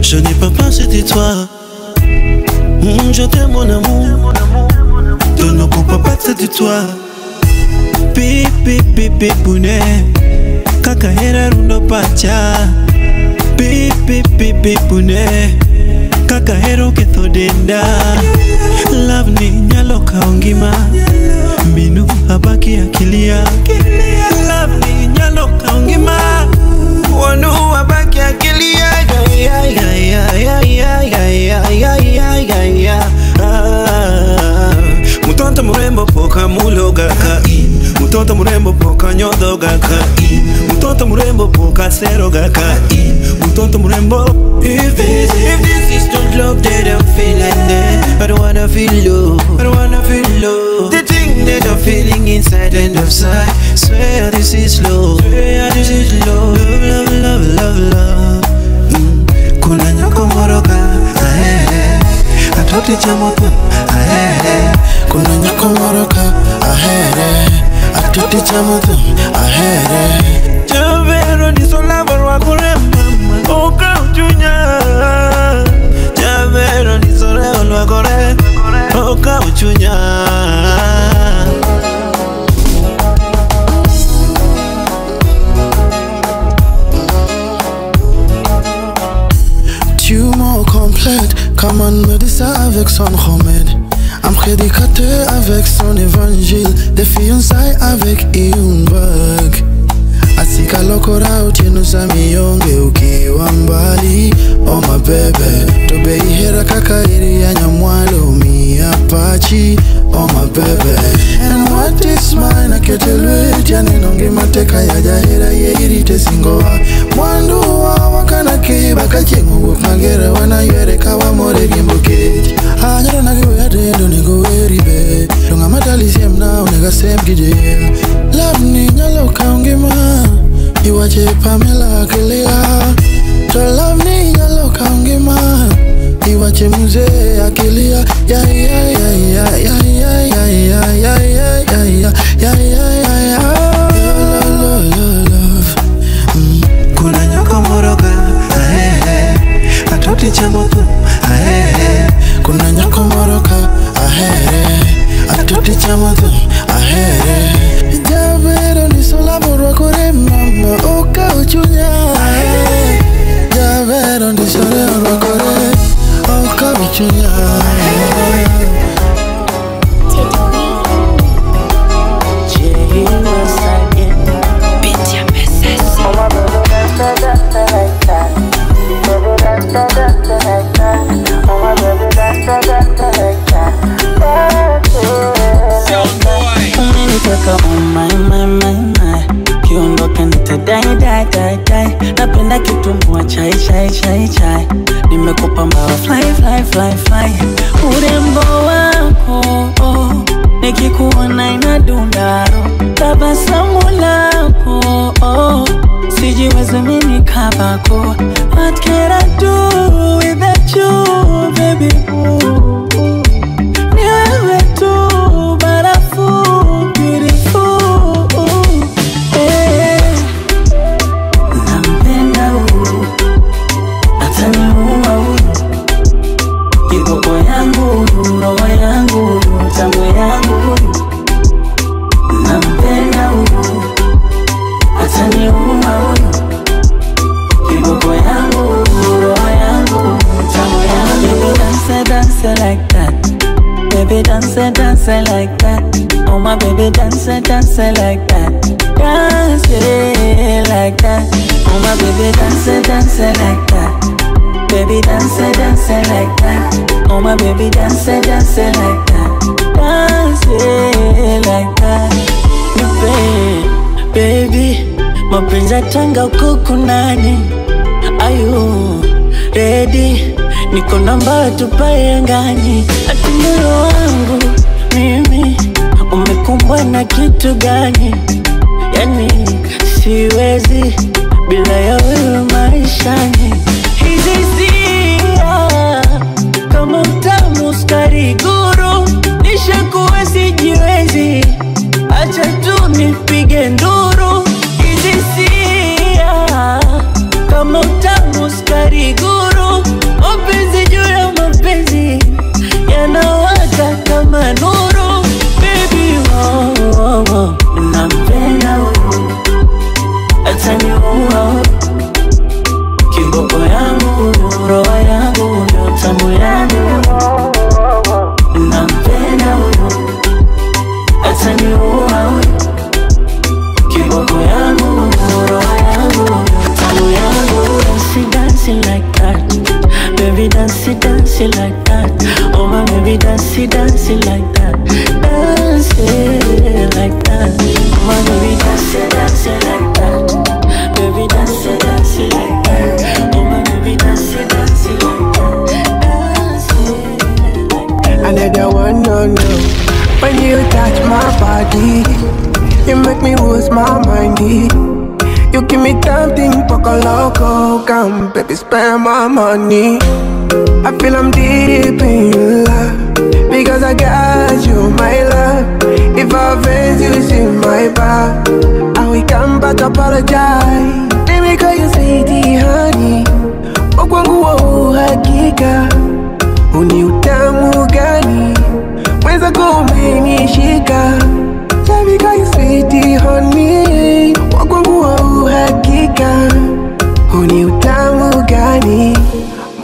Je n'ai pas pensé de toi. Je t'aime mon amour. Donne-moi pour pas passer de toi. Pipi pipi pune. Kakahera rundo pacha. Pipi pipi pune. Kakahero ketho denda. Love ni nyalo kaongima. Minu habaki akilia. Love ni nyalo kaongima. Wanu habaki akilia. Ya ya ya ya ya ya ya ya ya ya ya. Mutonto murembo poka muloga ka. Mutonto murembo poka nyodoga ka. Mutonto murembo poka seroga ka. Mutonto murembo. If this is not love that I'm feeling, then I don't wanna feel low. I don't wanna feel low. The thing that I'm feeling inside and outside. Swear this is love. Swear this is love. Love, love, love, love, love. Kuna nyako moroka, ahe. Atoti chamoto, ahe. Kuna nyako moroka, ahe. Atoti chamoto, ahe. Chavero ni sola barwa kure mama. Oka uchunya. Chavero ni sola barwa kure. Oka uchunya. Tu m'en complète comme un médecin avec son remède. Un prédicateur avec son évangile. Des fiançailles avec une vague. Asika lokora utinusa mionge ukiwa mbali. Oh my baby, tobeihera kaka iri ya nyamwalo mi apachi. Oh my baby, and what is mine aketelwe janenonge mateka ya jahera ye irite singoa. Mwandu wa wakana kiba kachengu mangere wanayereka wa more gimbuke. Anyara nagiwe adendo nigueribe. Lunga matali semna unega semgije. Love ni nyalo kaongema. Iwache Pamela akilia. To love ni nyalo kaongema. Iwache mzee akilia. Ya ya ya ya ya ya ya ya ya ya ya ya ya ya ya. Love, love, love. Kuna nyoko moroka, ahe. Atoti chamoto, ahe. Kuna nyoko moroka, ahe. Atoti chamoto, ahe. Javero ni sola borwa kore mama oka uchunya. Javero ni sola borwa kore oka uchunya. Oh my, my, my, my. Kiondoka nita die, die, die, die. Napenda kitumbua chai, chai, chai, chai. Nimekupa mbawa fly, fly, fly, fly. Urembo wako, oh. Nikikuona inadundaro. Tabasamu lako, oh. Sijiwezi mimi kabako. What can I do without you, baby? Ooh. Ni wewe tu, barafu. Dance like that. Oh my baby, dance, dance like that. Dance like that. Oh my baby, dance, dance like that. Baby, dance, dance like that. Oh my baby, dance, dance like that. Dance like that. You baby, mapenzi tanga huku nani? Are you ready? Niko namba tupae angani. Ati moyo wangu mimi umekumbwa na kitu gani? Yani siwezi bila ya wewe maishani. Hizi hisia kama utamu sukari guru, nishakuwa sijiwezi, acha tu nipige nduru. Hizi hisia kama utamu sukari guru, dance it like that. Baby, dance it like that. Oh my baby, dance it like that. Dance it like that. Oh my baby, dance it like that. Baby, dance it like that. Oh my baby, dance it like that. Dance it like that. Another one, no, no. When you touch my body, you make me lose my mind. You give me something, poco loco. Come, baby, spend my money. I feel I'm deep in your love, because I got you, my love. If I offend you, see my back. I will come back to apologize. Baby, call you sweetie, honey. Okwangu wa uhakika, uni utamu gani? Mweza kumenishika. Baby, call you sweetie, honey. Wakwangu wa uhakika, uni utamu gani?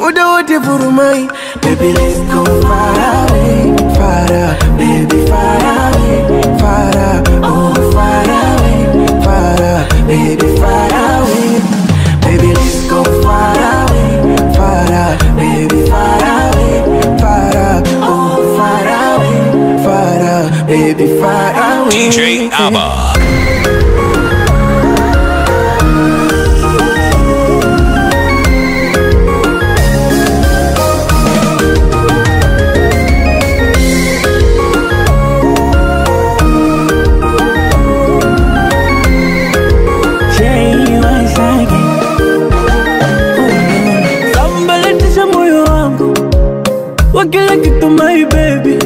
Muda wote vurumai. Baby, let's go far away, far away. Baby, far away, far away. Oh, far away, far away. Baby, far away. Baby, let's go far away, far away. Baby, far away, far away. Oh, far away, far away. Baby, far away. DJ Abba. Kila kitu my baby,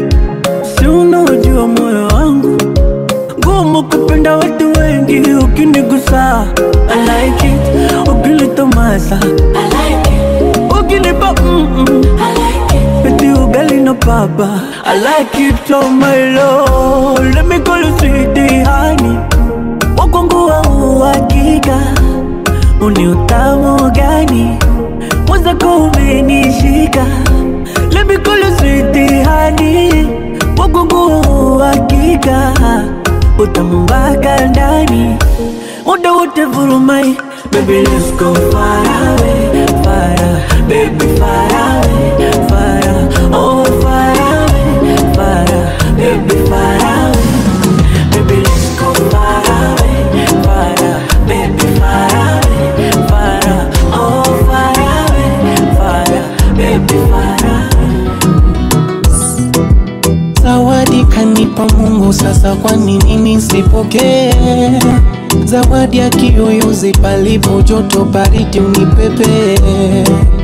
si unajua moyo wangu ngumu kupenda watu wengi. Ukinigusa I like it, ukilitomasa I like it, ukinipa I like it, eti ugali na papa I like it. Oh my lord, let me call you sweetie honey. Wakwangu wa uhakika, uni utamu gani? Mwenzako umenishika. Let me call you sweetie honey. Wakungu uhakika, utamu mpaka ndani. Muda wote vurumai. Baby, let's go far away, far away. Baby, far away, far away. Oh, far away, far away. Baby, far away. Baby, let's go far away, far away. Baby, far away, far away. Oh, far away, far away. Baby, far away. Zawadi kanipa Mungu, sasa kwa nini nisipokee? Zawadi ya kiyoyozi palipo joto baridi unipepe.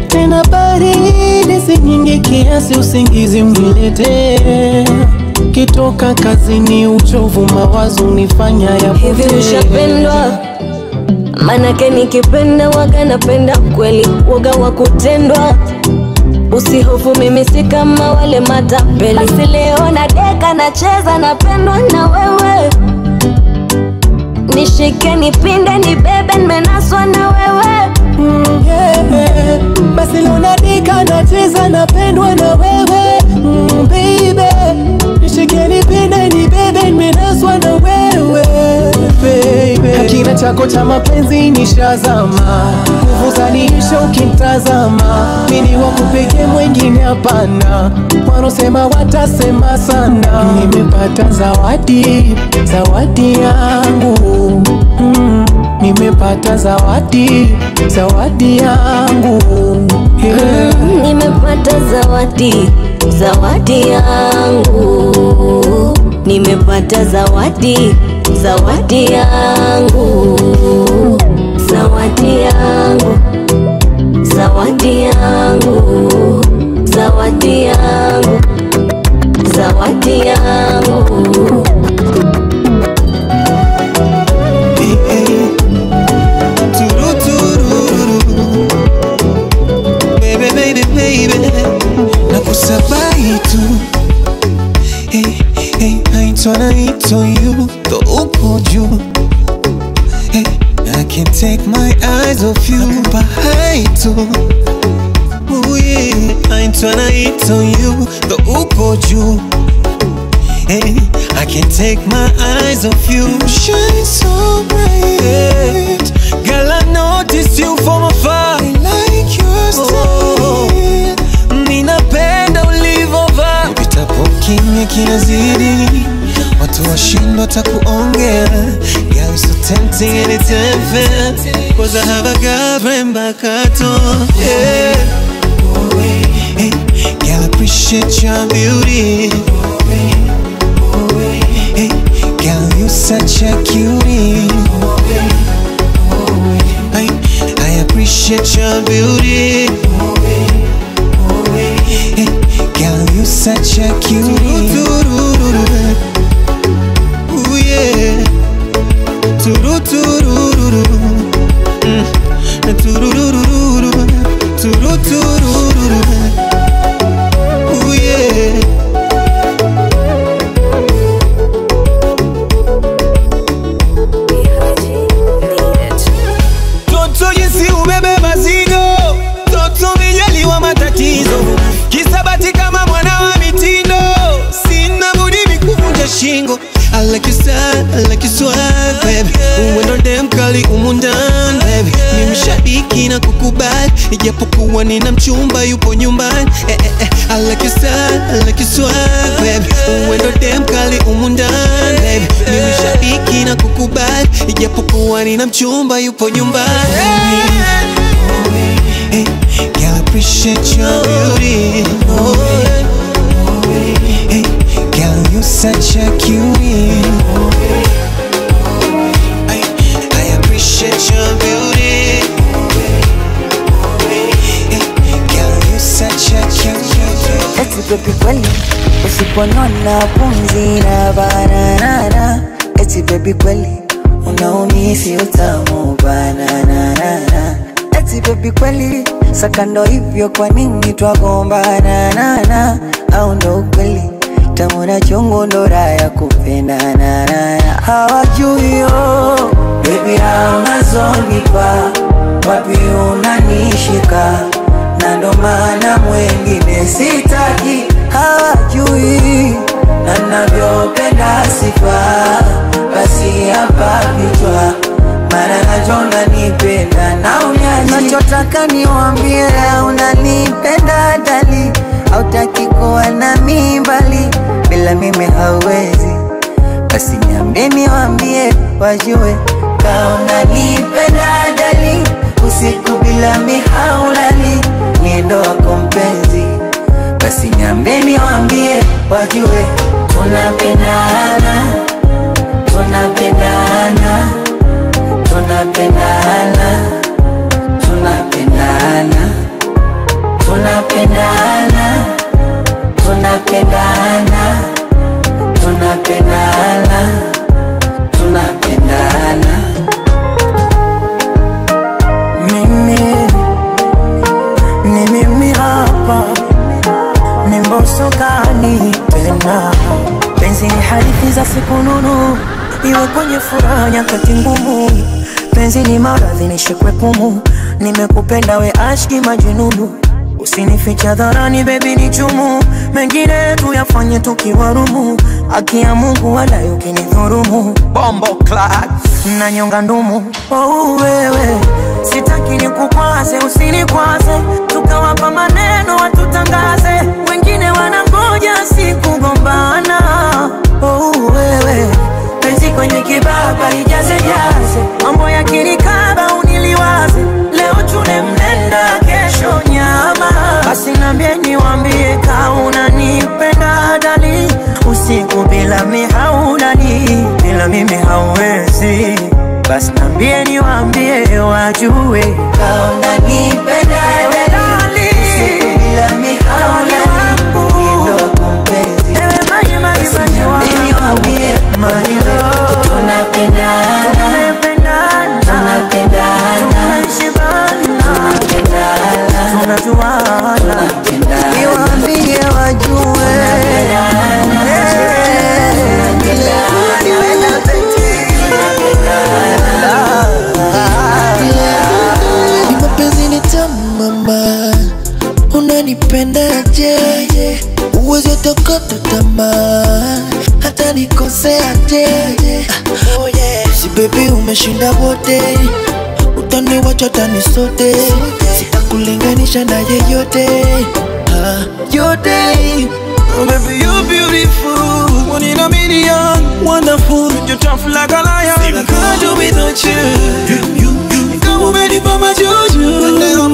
Tena baridi si nyingi kiasi usingizi uniletee. Kitoka kazini uchovu mawazo unifanya yapotee. Hivi ushapendwa? Manake nikipenda waga napenda kweli, woga wa kutendwa. Usihofu mimi si kama wale matapeli. Basi leo na deka nacheza napendwa na wewe. Nishike nipinde nibebe nimenaswa na wewe. Yeah. Basi leo na deka nacheza napendwa na wewe. Baby, nishike nipinde nibebe nimenaswa na wewe. Baby, hakina chako cha mapenzi nishazama. Nguvu zaniisha ukimtazama. Mimi wa kupeke mwingine hapana. Wanosema watasema sana. Nimepata zawadi, zawadi yangu. Nimepata zawadi, zawadi yangu. Yeah. Nimepata zawadi, zawadi yangu. Nimepata zawadi, zawadi yangu. Zawadi yangu, zawadi yangu. Zawadi yangu, zawadi yangu. Hey, hey. Turu, turu. Baby, baby, baby. Nakusabai tu. Hey, hey, I wanna eat on you. To uko juu. Hey, I can't take my eyes off you. Nakupa tu. Oh yeah, I ain't tryna eat on you. The uko juu. Hey, I can't take my eyes off you. You shine so bright. Girl, I noticed you from afar. I like your kinazidi, watu washindwa hata kuongea. Girl, it's so tempting and it's unfair, 'cause I have a girlfriend back at home. Yeah. Hey, girl, I appreciate your beauty. Hey, girl, you such a cutie. I appreciate your beauty. Hey, girl, you such a cutie. Ooh yeah. Turu tururu. Turururu. Turu tururu. Ooh yeah. Toto jinsi ubebe mazigo, toto mijaliwa matatizo, kisabati kama mwana wa mitindo, sina budi mikuvunja shingo. I like your style, I like your swag, baby. Uwendo dem kali umundan, baby. Mimi shabiki na kukubali, ijapokuwa nina mchumba yupo nyumbani. Eh, eh, eh. I like your style, I like your swag, baby. Uwendo dem kali umundan, baby. Mimi shabiki na kukubali, ijapokuwa nina mchumba yupo nyumbani. Hey, girl, I appreciate your beauty. Oh, hey, girl, you such a cutie. I appreciate your beauty. Hey, girl, you such a cutie. Eti baby kweli usiponona pumzi na banana. Eti baby kweli unaumisi utamu banana. Eti baby kweli sakando hivyo kwa nini twagombana? Au ndo ukweli tamu na chungu ndo raha ya kupendana. Hawajui yo baby unazonipa wapi unanishika, na ndo maana mwengine sitaki. Hawajui na navyopenda sifa, basi hapa kichwa mara najua unanipenda na unyaji. Nachotaka niwaambie unanipenda dali, hautaki kuwa nami mbali, bila mimi hauwezi. Basi niambie niwaambie wajue ka unanipenda dali, usiku bila mihaulali, niendo wako mpenzi. Basi niambie niwaambie wajue tunapendana, tunapendana, tunapendana, tunapendana, tunapendana, tunapendana, tunapendana, tunapendana. Mimi ni mimi hapa, ni Mbosso kani tena. Penzi ni hadithi za siku nunu, iwe kwenye furaha nyakati ngumu. Penzi ni maradhi nishikwe pumu, nimekupenda we ashki majinunu. Usinifiche hadharani baby ni chumu, mengine tuyafanye tukiwarumu. Haki ya Mungu wala ukinidhurumu, Bombo Clat na nyonga ndumu. Oh wewe, sitaki nikukwaze, usinikwaze, tukawapa maneno watutangaze, wengine wanangoja sikugombana. Oh wewe, penzi kwenye kibaba ijaze jaze, mambo yakinikaba uniliwaze, leo tune mlenda kesho nyama. Basi niambie niwaambie ka unanipenda dali, usiku bila mihaulali, bila mimi hauwezi. Basi niambie niwaambie wajue ka unanipenda dali, usiku bila mihaulali, niendo wako mpenzi. Ewe maji maji maji niwaambie tunapendana, tunapendana, tunapendana, tunashibana, tunapendana, tunajuana, niwaambie wajue Ni mapenzi ni tamu mama, unanipendaje? Uwezo tokota tamaa, hata nikoseaje? Si baby umeshinda wote, utaniwacha tani sote, sitakulinganisha na yeyote, yote. Oh baby you beautiful. You tough like a lion. I can't do without you. Kama umenipa majuju.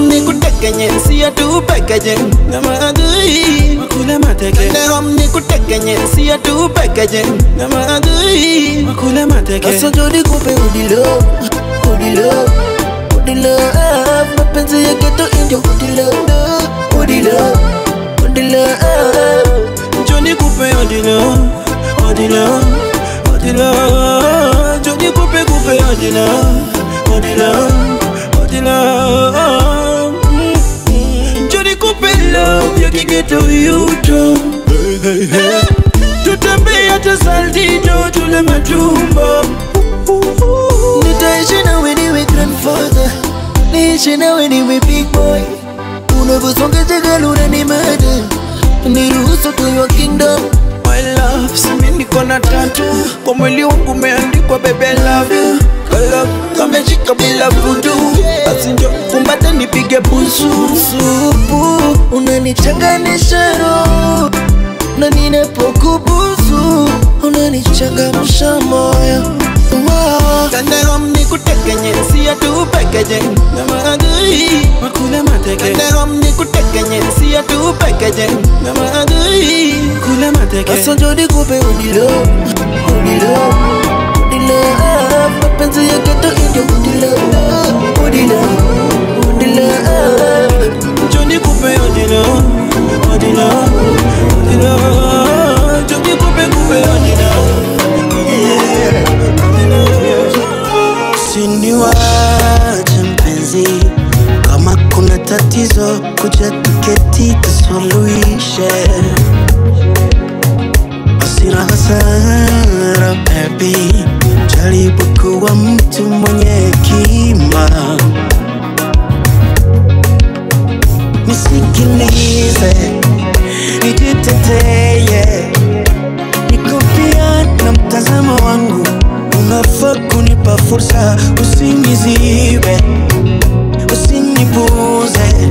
Nikutekenye, siya tu pekeje. Na maadui makule mateke. Nikutekenye, siya tu pekeje. Na maadui makule mateke. Asa njoo nikupe udilo, udilo, udilo. Mapenzi ya ghetto ndio udilo, udilo, udilo. Njoo nikupe odilo, odilo, odilo. Njoo nikupe kupe odilo, odilo, odilo. Njoo nikupe love ya kigeto yuto. Tutembea hata saltito tule matumbo. Nitaishi nawe niwe grandfather, niishi nawe niwe big boy. Unavyosonga jagala unanimada, niruhusu to your kingdom. My love, si mimi niko na tattoo kwa mwili wangu umeandikwa baby I love you. Love kameshika bila vudu, basi njoo kumbate nipige busu. Supu unanichanganisha roho, na ninapokubusu unanichangamsha moyo. Kandarom nikutekenye, siya tu pekeje. Na maadui makule mateke. Kandarom nikutekenye, siya tu pekeje. Na maadui kule mateke. Asa njoo nikupe udilo, udilo, udilo. Mapenzi ya ghetto ndio udilo, udilo, udilo. Njoo nikupe odilo, odilo, odilo. Njoo nikupe kupe odilo. Usiniwache mpenzi, kama kuna tatizo kuja tuketi tusuluhishe. Hasira hasara baby, jaribu kuwa mtu mwenye hekima. Nisikilize, nijiteteye, niko pia na mtazamo wangu. Unafaa kunipa fursa, usinizibe, usinipuuze.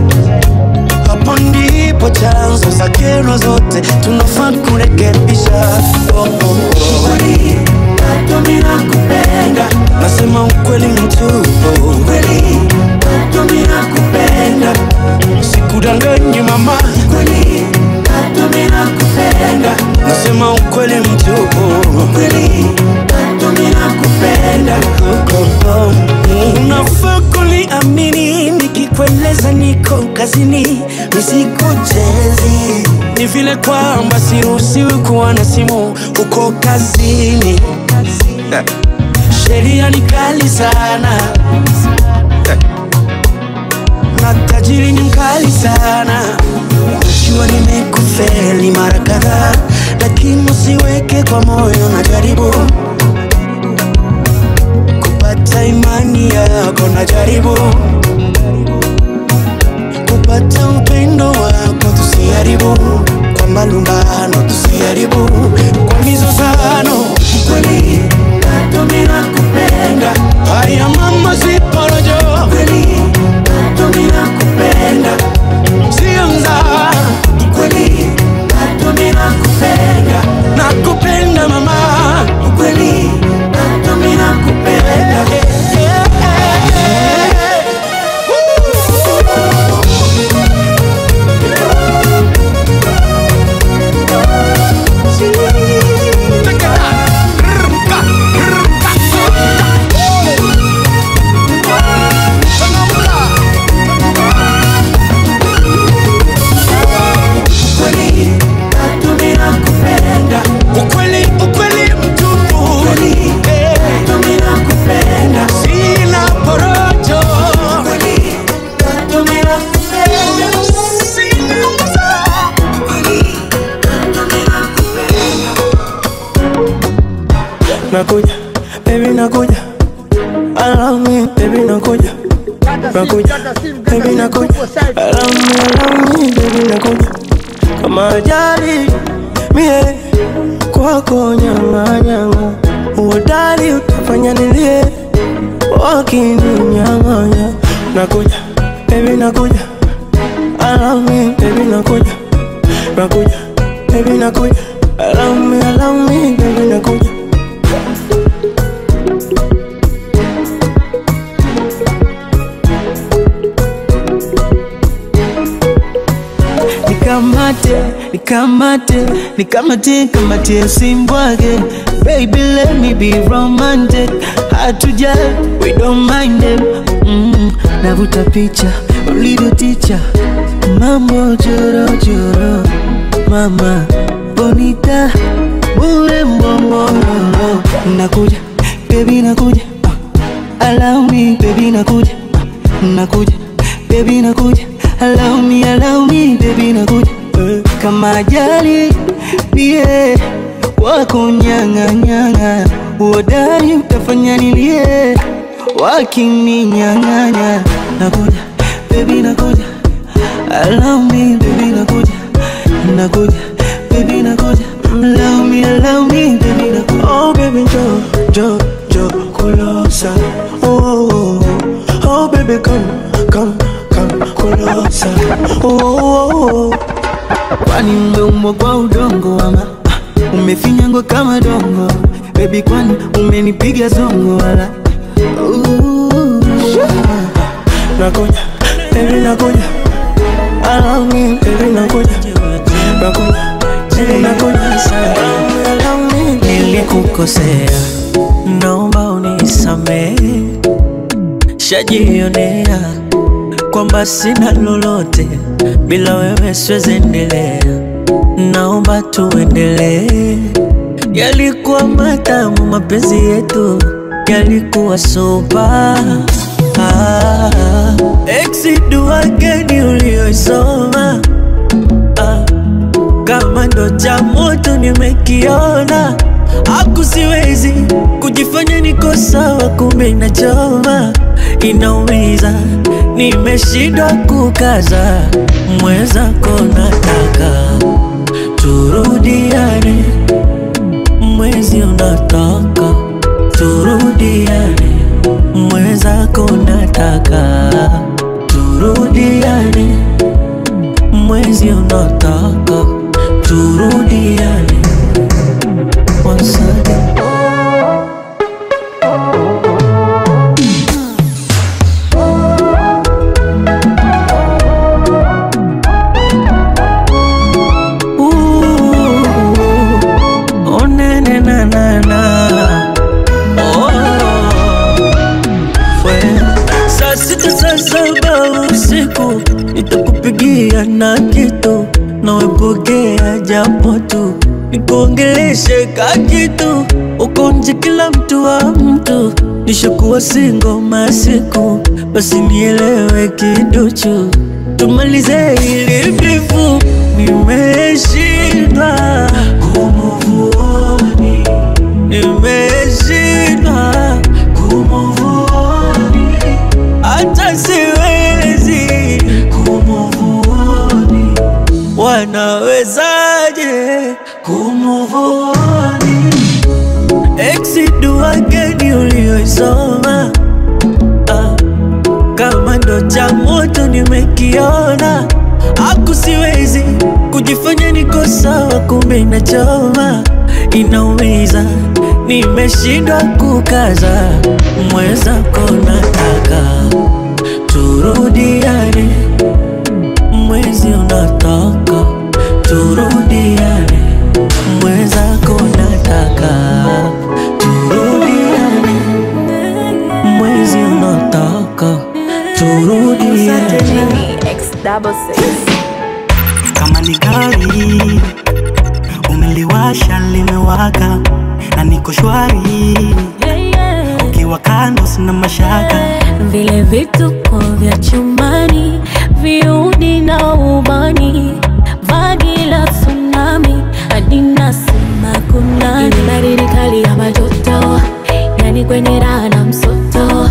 Hapo ndipo chanzo za kero zote, tunafaa kurekebisha. Oh, oh, oh. Kweli, bado mimi nakupenda. Nasema ukweli mtupu. Kweli, bado mimi nakupenda. Sikudanganyi mama. Kweli, bado mimi nakupenda. Nasema ukweli mtupu. Kweli, bado mimi nakupenda. Unafaa kuniamini nikikueleza niko kazini, nisikuchezi. Ni vile kwamba siruhusiwi kuwa na simu uko kazini. Sheria ni kali sana na tajiri ni mkali sana. Najua nimekufeli mara kadhaa, lakini usiweke kwa moyo, najaribu kupata imani yako, najaribu kupata upendo wako. Tusiharibu kwa malumbano, tusiharibu kwa mizozano. Kweli bado mimi nakupenda. Haya mama si porojo. Kweli bado mimi nakupenda. Sio mzaha. Kweli bado mimi nakupenda. Nakupenda mama. Kweli bado mimi nakupenda. Nakuja, baby nakuja. I love me, baby nakuja. Nakuja, baby nakuja. I love me, baby nakuja. Kama ajali, mie kwako nyama nyama. Uhodari utafanya nilie wakininyang'anya. Nakuja, baby nakuja. I love me, baby nakuja. Nakuja, baby nakuja. I love me, baby nakuja. Nikamate, nikamate, nikamate, kamate usimbwage. Baby let me be romantic. Hard to judge, we don't mind them. Navuta picha, ulivyo teacher. Mambo choro choro, mama bonita, urembo mororo. Nakuja, baby nakuja, allow me baby nakuja, nakuja, baby nakuja, allow me baby nakuja. Kama ajali yeah, wako nyanga nyanga, uodari utafanya nilie, wakininyang'anya. Nakuja, baby nakuja, allow me baby nakuja, nakuja, baby nakuja, allow me baby nakuja. Oh baby jo jo jo closer, oh oh oh baby come come come closer, oh oh oh. Kwani umeumbwa kwa udongo ama umefinyangwa kama dongo? Baby kwani umenipiga zongo wala? Nakuja, baby nakuja, allow me baby nakuja, nakuja, baby nakuja, allow me. Nilikukosea, naomba unisamehe, shajionea kwamba sina lolote, bila wewe siwezi endelea, naomba tuendelee. Yalikuwa matamu mapenzi yetu, yalikuwa sopa. Exit dua gani ulioisoma? Kama ndo cha moto nimekiona, aku siwezi kujifanya niko sawa, kumbe inachoma, inaumiza, nimeshindwa kukaza. Mwenzako nataka turudiane, mwezi unataka turudiane, mwenzako nataka turudiane, mwezi unataka turudiane. Once again. Nitakupigia na kitu na wepokea japo tu, nikuongeleshe ka kitu. Uko nje kila mtu wa mtu, nishakuwa single masiku, basi nielewe kiduchu, tumalize hili bifu. Nimeshindwa kumuvuoni, nimeshindwa kumuvuoni, hata siwezi kumuvuoni, wanawezaje kumuvuoni? Exit dua gani ulioisoma? Kama ndo cha moto nimekiona, aku siwezi kujifanya niko sawa, kumbe inachoma, inaumiza, nimeshindwa kukaza. Mwenzako nataka turudiane, mwezi unataka turudiane, mwenzako nataka turudiane, mwezi unataka turudiane. Kama ni gari umeliwasha limewaka na niko shwari, ukiwa kando sina mashaka. Vile vituko vya chumbani, viudi na ubani, vagi la tsunami hadi nasema kunani. Baridi kali ya majoto, yani kwenye raha na msoto,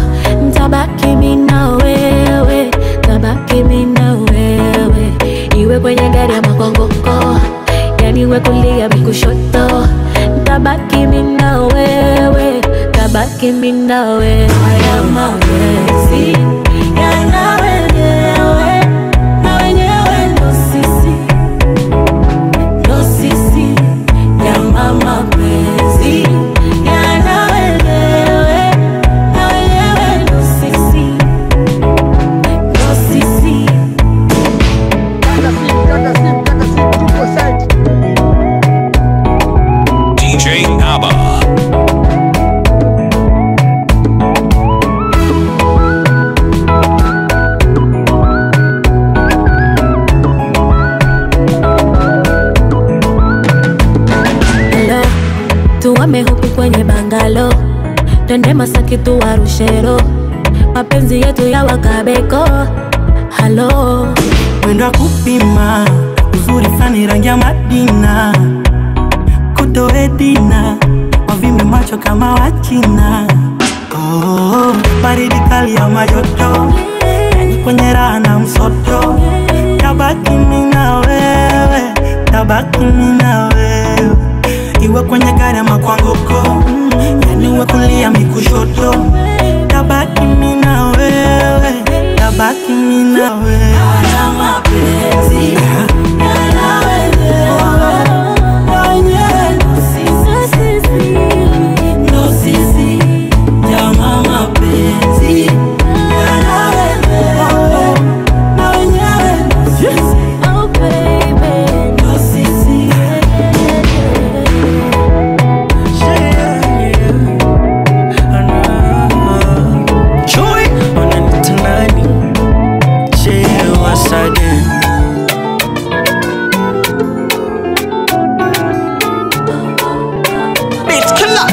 ntabaki mimi na wewe, tabaki mimi na wewe, iwe kwenye gari ama kwa ngoko, yani we kulia mimi kushoto, ntabaki mimi na wewe, tabaki mimi na wewe. Haya mapenzi yana wenyewe na wenyewe ndo sisi, ndo sisi. Yama mapenzi yana wenyewe na wenyewe ndo sisi, ndo sisi. bangalo, twende Masaki tuwarushero, mapenzi yetu ya wakabeko. Halo, mwendo wa kupima uzuri fani rangi ya Madina, kutoe dina wavime macho kama wachina. Oh, baridi kali ya majoto, yani kwenye raha na msoto. Tabaki mimi na wewe, tabaki mimi na wewe, iwe kwenye gari ama kwa ngoko, yani uwe kulia mimi kushoto. Tabaki mimi na wewe, tabaki mimi na wewe. Haya mapenzi yana wenyewe, wenyewe ndo sisi, ndo sisi. Jamaa mapenzi yana wenyewe, na wenyewe ndo sisi. Oh baby, ndo sisi. Chui, wananiita nani? Che, once again. Beat killer.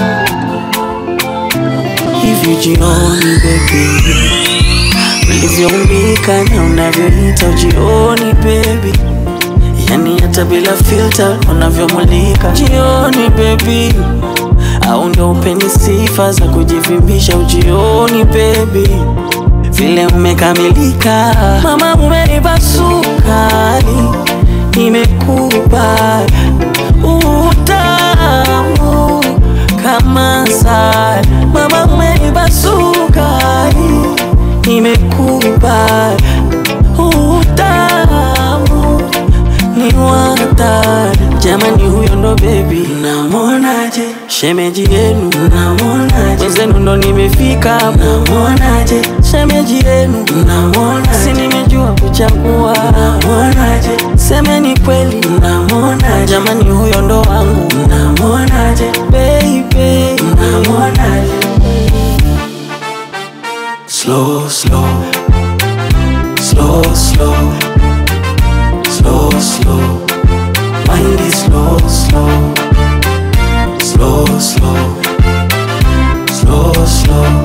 Hivi jioni baby, ulivyoumbika na unavyoita jioni baby, yani hata bila filter unavyomulika jioni baby, au ndo upeni sifa za kujivimbisha ujioni baby, vile umekamilika mama, umenipa sukari, nimekubali utamu kama asali. Mama umenipa sukari, nimekubali utamu ni watari. Jamani huyo ndo baby, namuonaje? Shemeji yenu namuonaje? Wenzenu ndo nimefika, namuonaje? Shemeji yenu namuonaje? Si nimejua kuchagua, namuonaje? Semeni kweli, namuonaje? Jamani huyo ndo wangu, namuonaje? Baby, namuonaje? Slow, slow, slow, slow, slow, slow. Mind is slow, slow, slow, slow, slow, slow,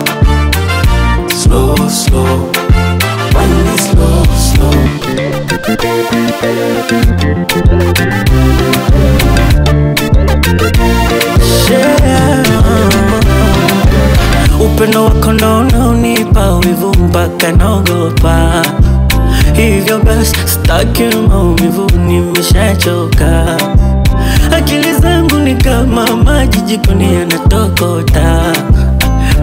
slow, slow. Mind is slow, slow. Yeah. Upendo wako ndo unaonipa wivu mpaka naogopa, hivyo basi sitaki maumivu, nimeshachoka. Akili zangu ni kama maji jikoni yanatokota,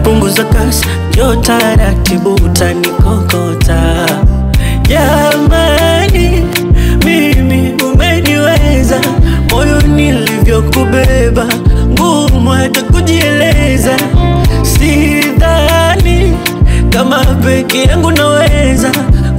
punguza kasi, njoo taratibu utanikokota. Jamani, mimi umeniweza, moyo nilivyokubeba, ngumu hata kujieleza. Sidhani kama peke yangu naweza,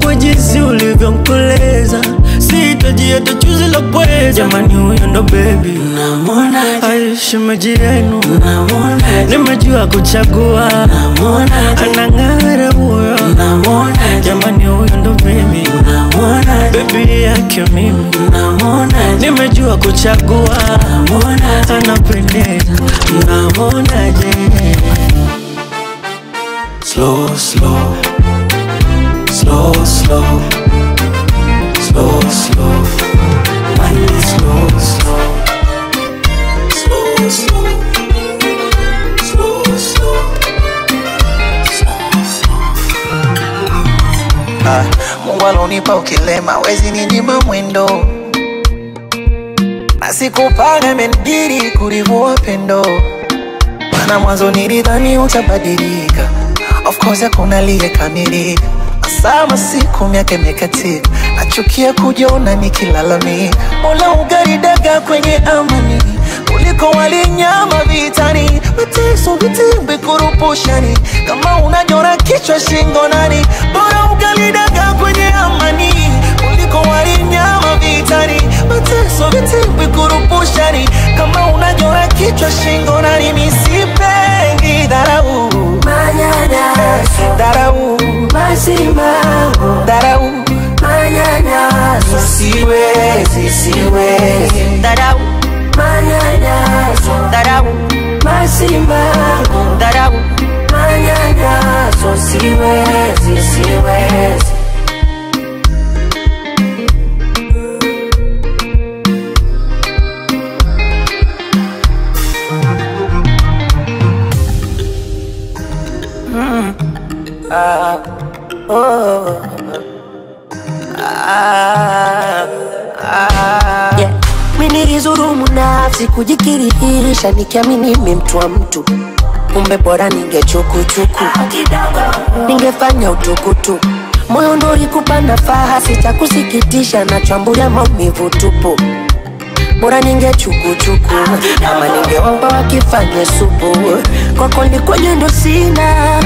kwa jinsi ulivyonkoleza, sitaji hata chuzi la pweza. Jamani huyo ndo baby, Namuonaje? Ai, shemeji yenu Namuonaje? nimejua kuchagua, Namuonaje? anang'ara huyo. Namuonaje? Jamani huyo ndo baby, Namuonaje? baby yake mimi Namuonaje? nimejua kuchagua, Namuonaje? anapendeza, namuonaje? Slow, slow, slow, slow, slow, slow. Mind is slow, slow, slow, slow, slow, slow, slow, slow. Ah, Mungu alonipa ukilema, wezi ninyima mwendo, na sikupanga amenidiri kurivua pendo, maana mwanzo nilidhani utabadilika. Of course hakuna aliyekamilika, sama siku miaka imekatika, nachukia kujiona nikilalamika. Mola ugali daga kwenye amani kuliko walinyama vitani, mateso vitimbi kurupushani, kama unajora kichwa shingo nani, bora ugali daga kwenye amani kuliko walinyama vitani, mateso vitimbi kurupushani, kama unajora kichwa shingo nani. Misipendi dharau, Manyanyaso, dharau, masimamo, dharau, manyanyaso, siwezi, siwezi dharau, manyanyaso, dharau, masimamo. Masimango, dharau, manyanyaso, siwezi, siwezi. Oh, ah, ah. Yeah. Mimi nilizurumu nafsi kujikirihisha nikiamini mimi mtu wa mtu, kumbe bora ningechukuchuku, ningefanya utukutuku. Moyo ndo ulikupa nafasi, cha kusikitisha nachambulia maumivu tupu. Bora ningechukuchuku ama ningewapa wakifanye supu. Kwako nilikuwa ndo sina,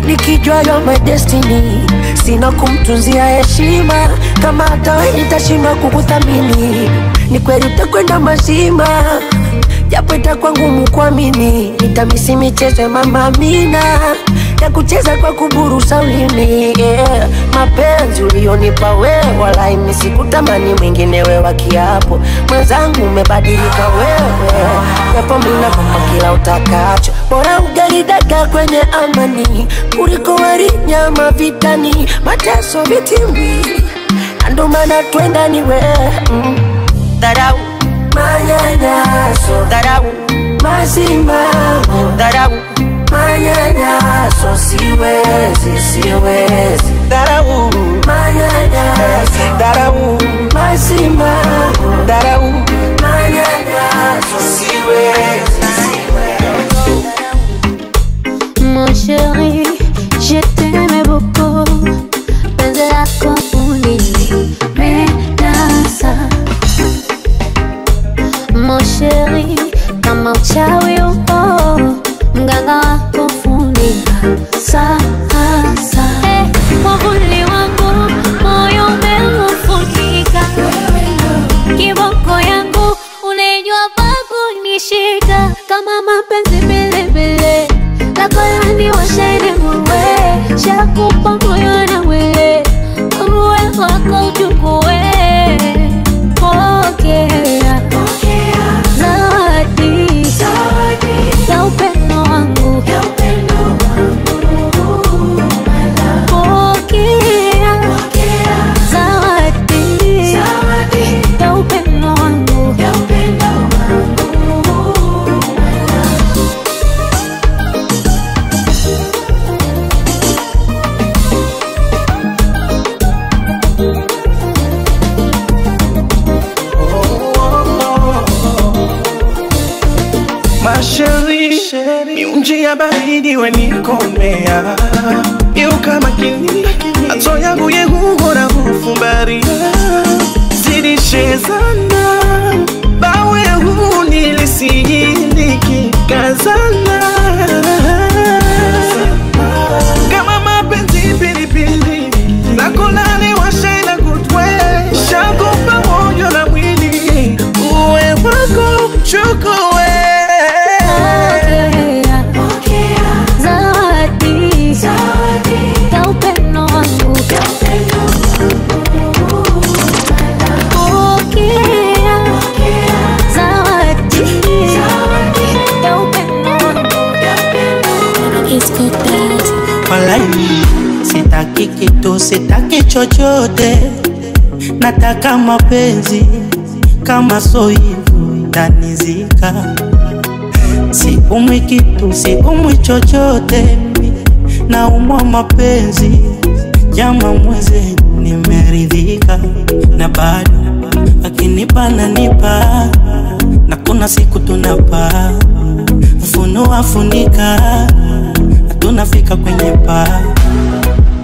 nikijua you're my destiny. Sina kumtunzia heshima, kama hata wewe nitashindwa kukuthamini. Ni kweli utakwenda mazima, japo itakuwa ngumu kuamini. Nitamisi michezo ya Mama Amina ya kucheza kwa kuburusa ulimi, yeah. Mapenzi ulionipa wewe, wala mimi sikutamani mwingine wewe wa kiapo. Mwenzangu umebadilika wewe, japo mimi nakupa kila utakacho. Bora ugali dagaa kwenye amani kuliko wali nyama vitani. Mateso vitimbi, na ndo maana twendani wewe. Dharau, manyanyaso, dharau, masimamo, dharau, manyanyaso, siwezi, siwezi. Dharau, manyanyaso, dharau, masimamo, dharau, manyanyaso, siwezi, siwezi. Mon chéri, je t'aimais beaucoup. Penzi lako ulinimenasa. Mon chéri, kama uchawi upo, mganga wako funika sasa. Hey, mwavuli wangu moyo umeufunika, kiboko yangu unajua pa kunishika. Kama mapenzi vilevile lako laniwasha muwe, shakupa moyo na wele, uwe wako uchukue. Pokea zawadi ya upendo wangu, pokea zawadi ya upendo wangu. Miunji ya baridi wenikomea, geuka makini, macho yangu yehuhora hufumbaria. Zidishezana bawe huu nilisijiliki kazana. Kama mapenzi pilipili lako laniwasha na kutwe, shakupa moyo na mwili, uwe wako chukue. Zawadi ya upendo wangu, pokea zawadi ya upendo wangu. Walai, sitaki kitu, sitaki chochote, nataka mapenzi kama so hivyo itanizika. Siumwi kitu, siumwi chochote, naumwa mapenzi. Jama mweze nimeridhika, na bado akinipa nanipa, na kuna siku tunapaa, ufunuo funika, tunafika kwenye paa.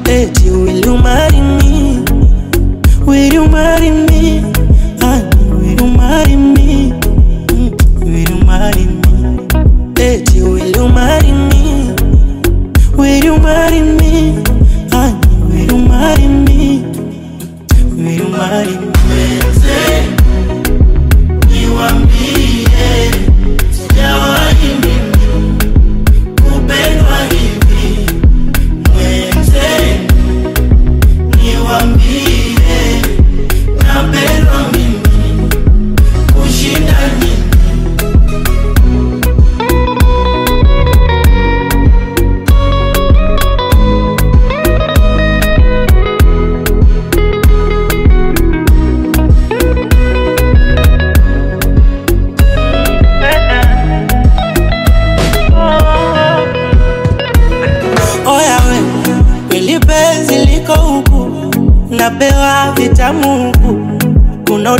Eti will you marry me? Will you marry me? Honey, will you marry me? Will you marry me? Eti will you marry me? Will you marry me? Honey, will you marry me? Will you marry me? Niwaambie, sijawahi mimi kupendwa hivi. Mwenze, niwaambie, na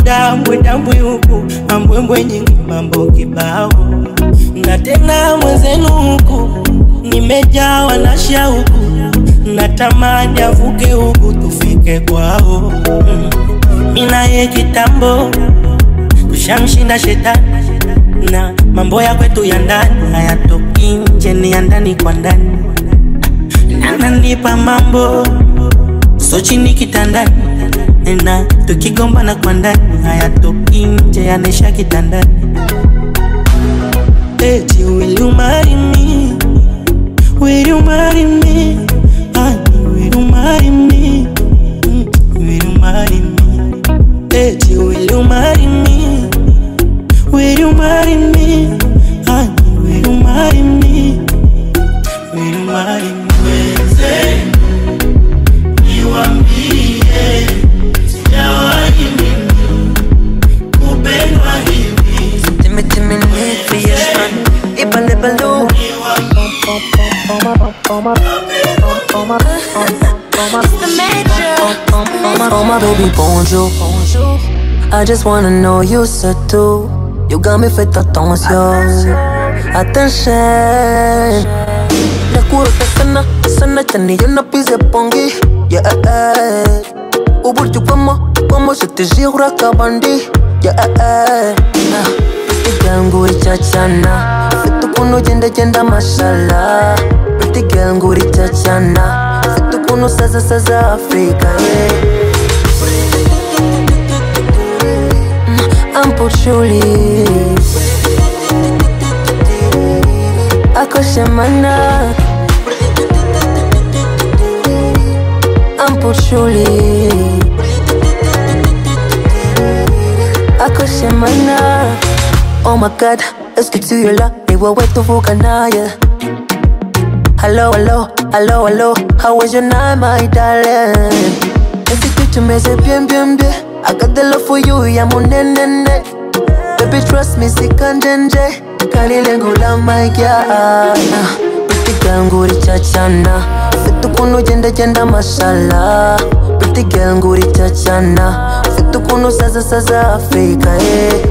Dambwe dambwe huku, mambwembwe nyingi, mambo kibao. Na tena mwenzenu huku, nimejawa na shauku, natamani avuke huku tufike kwao. Mimi naye kitambo tushamshinda shetani, na mambo ya kwetu ya ndani hayatoki nje, ni ya ndani kwa ndani. Ananipa mambo so chini kitandani, na tukigombana kwa ndani hayatoki nje, yanaisha kitandani. Eti will you marry me? Will you marry me? Honey, will you marry me? Will you marry me? Eti will you marry me? Will you marry me? Honey, will you marry me? Will you marry me? Oh my baby, bonjour. I just wanna know you c'est tout. You got me fait attention. Attention. Nakura sana sana chani yo na pise pongi. Yeah. Uburyo como como se te jura kabandi. Yeah. Pretty girl nguri chachana. Fitu kuno jenda jenda mashallah. Pretty girl nguri chachana. Fitu kuno saza saza Africa. Yeah. I'm patchouli. Akoshamana. I'm patchouli. Akoshamana. Oh my God, est-ce que tu es là? Et ouais, ouais, tuvugana, yeah. Hello, hello, hello, hello. How was your night, my darling? Est-ce que tu me sais bien, bien, bien? I got the love for you, yeah, mo ne ne ne. Baby, trust me, sikanjenje. Kalilengula, my girl. Pretty girl, nguri chachana. Fitu kuno jenda jenda mashallah. Pretty girl, nguri chachana. Fitu kuno saza saza Africa, yeah.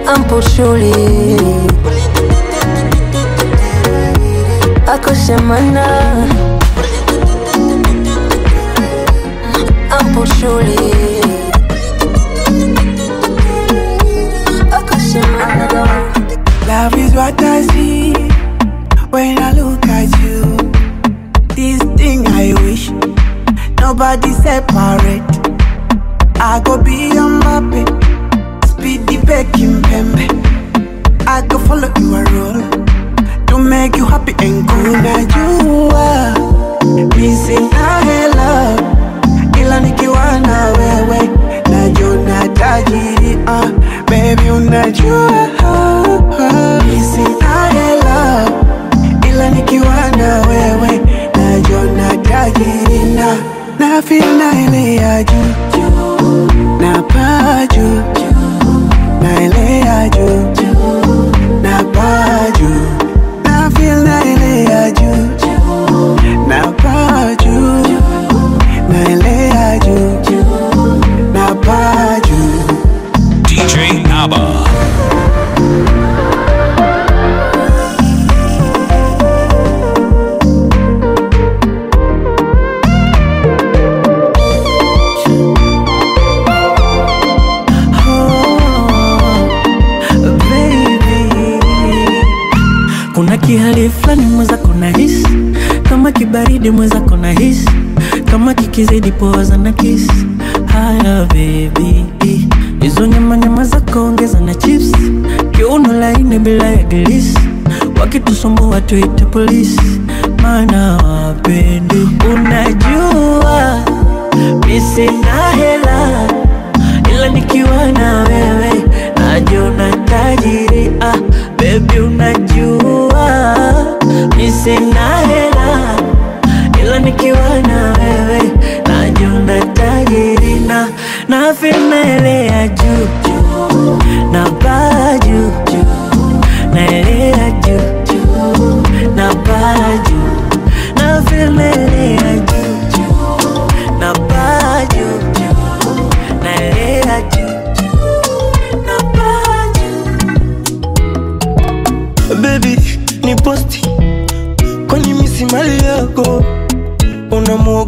I'm patchouli. Akoshamana. I'm patchouli. Akoshamana. Love is what I see when I look at you. This thing I wish nobody separate. I go be your Mbappe, speedy baking pembe. I go follow you a rule to make you happy and cool. Najua mi sina hela, ila nikiwa na wewe najiona tajiri. Baby unajua mi sina hela, ila nikiwa na wewe najiona tajiri. Na feel naelea juu, na paa juu, naelea juu, na paa juu. Na feel naelea juu, na paa juu, naelea juu, na paa juu. DJ Abba. Kihali fulani mwenzako nahisi kama kibaridi, mwenzako nahisi kama kikizidi poza na kiss. Haya baby, hizo nyama nyama zako ongeza na chips, kiuno laini bila ya glisi, wakitusumbua tuite polisi, maana wapendi. Unajua mi sina hela, ila nikiwa na wewe najiona tajiri. Ah, baby unajua mi sina hela, ila nikiwa na wewe najiona tajiri. Na feel naelea juu, na paa juu, naelea juu, na paa juu. Na feel naelea juu, na paa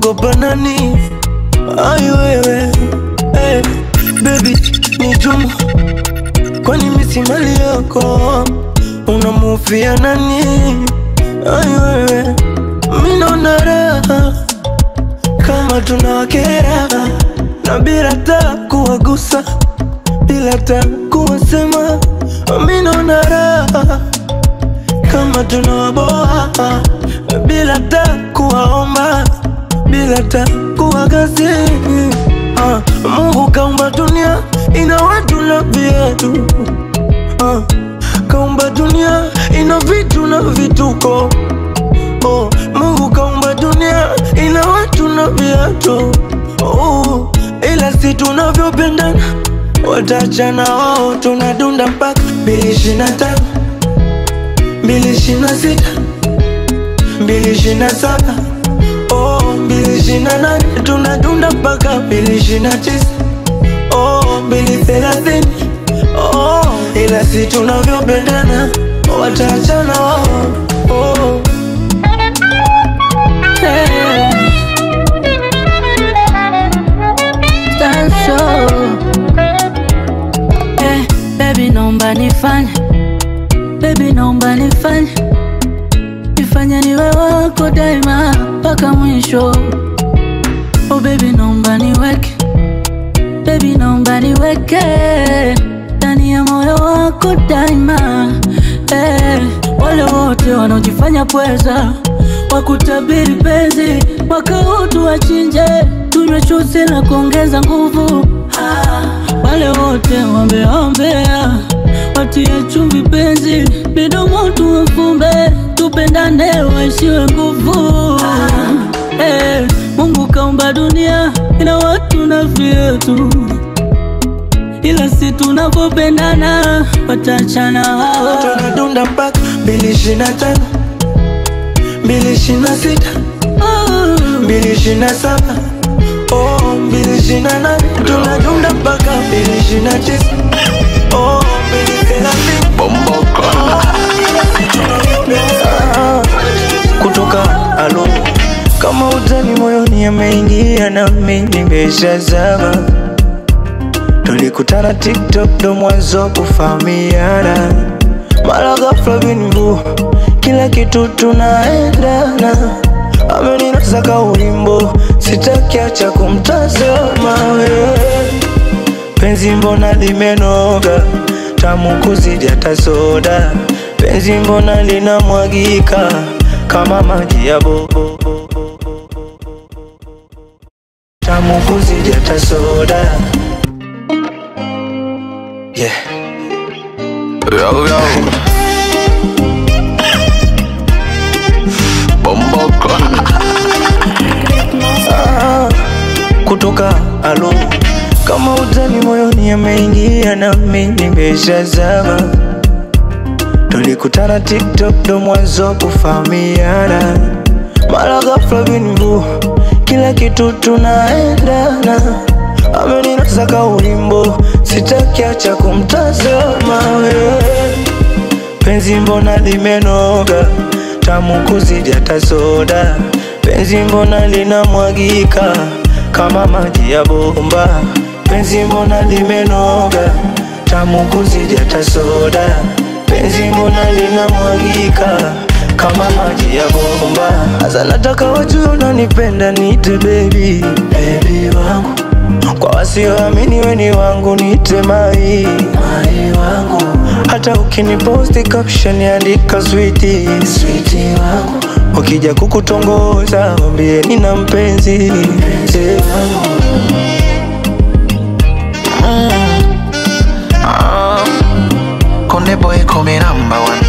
Unamwogopa nani? Ai wewe, hey, baby ni Juma, kwani mimi si mali yako? Unamhofia nani? Ai wewe, mimi naona raha kama tunawakera, na bila hata kuwagusa, bila hata kuwasema. Mimi naona raha kama tunawaboa, bila hata kuwaomba, bila hata kuwagasi. Mungu kaumba dunia ina watu na viatu, kaumba dunia ina vitu na vituko. Oh, Mungu kaumba dunia ina watu na viatu. Oh, ila si tunavyopendana wataachana wao. Tunadunda mpaka 2025, 2026, 2027, oh 2028. Tunadunda mpaka 2029, oh 2030. Oh, ila si tunavyopendana wataachana wao. Oh. Hey. Hey, baby naomba nifanye, baby naomba nifanye, nifanye niwe wako daima mpaka mwisho. Oh baby naomba niweke, baby naomba niweke ndani ya moyo wako daima. Hey, wale wote wanaojifanya pweza wakutabiri penzi mwaka huu tuwachinje, tunywe chuzi na kuongeza nguvu. Wale wote wambeombea watie chumvi penzi, midomo tuwafumbe, tupendane waishiwe nguvu. Hey, Mungu kaumba dunia ina watu na viatu, ila si tunapopendana wataachana wao. Tunadunda mpaka 2025, 2026, 2027, oh 2028. Tunadunda mpaka 2029, oh 2030. Bomboko. Kutoka alo kama utani moyoni ameingia na mimi nimeshazama. Tulikutana TikTok ndo mwanzo kufahamiana, mara ghafla bin vu kila kitu tunaendana. Ameninasa ka ulimbo, sitaki acha kumtazama. Penzi mbona limenoga, tamu kuzidi hata soda. Penzi mbona linamwagika kama maji ya bobo, tamu kuzidi hata soda. Yeah. Yo, yo. Bomboko. Kutoka alo kama utani moyoni ameingia na mimi nimeshazama. Tulikutana TikTok ndo mwanzo kufahamiana, mara ghafla bin vu kila kitu tunaendana. Ameninasa ka ulimbo, sitaki acha kumtazama. Penzi mbona limenoga, tamu kuzidi hata soda. Penzi mbona linamwagika kama maji ya bomba. Penzi mbona limenoga, tamu kuzidi hata soda. Penzi mbona linamwagika kama maji ya bomba. Asa nataka wajue unanipenda, niite baby, baby wangu. Kwa wasioamini we ni wangu, niite mai, mai wangu. Hata ukiniposti caption andika sweetie, sweetie wangu. Ukija kukutongoza mwambie nina mpenzi, mpenzi wangu. Konde boy call me number one.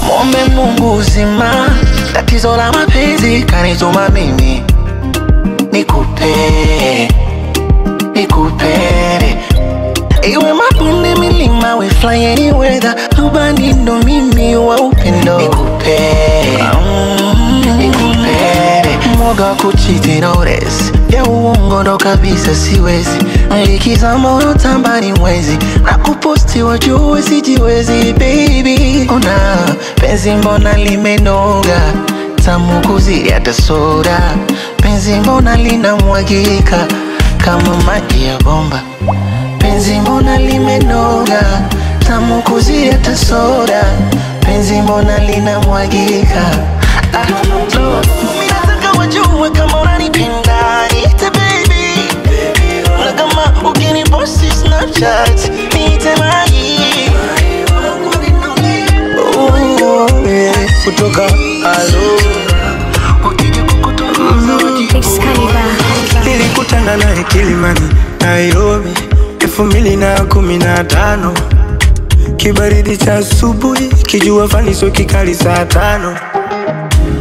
Mwombe Mungu uzima, tatizo la mapenzi kanituma mimi nikupe, nikupende. Iwe mabonde milima, we fly any weather, rubani ndo mimi wa upendo. Nikupe, nikupende. Mwoga wa kuchiti notice ya uongo ndo kabisa siwezi. Nikizama unotamba ni mwezi, na kuposti wajue sijiwezi. Baby, ona penzi mbona limenoga, Tamu kuzidi hata soda. Penzi mbona linamwagika kama maji ya bomba. Penzi mbona limenoga, tamu kuzidi hata soda. Penzi mbona linamwagika. Ah, no. Mimi nataka wajue kama unanipenda, niite baby. Na kama ukiniposti Snapchat, niite mai. Oh, yeah. Kutoka alo nilikutana naye Kilimani, Nairobi 2015. Kibaridi cha asubuhi, kijua fani sio kikali saa 5.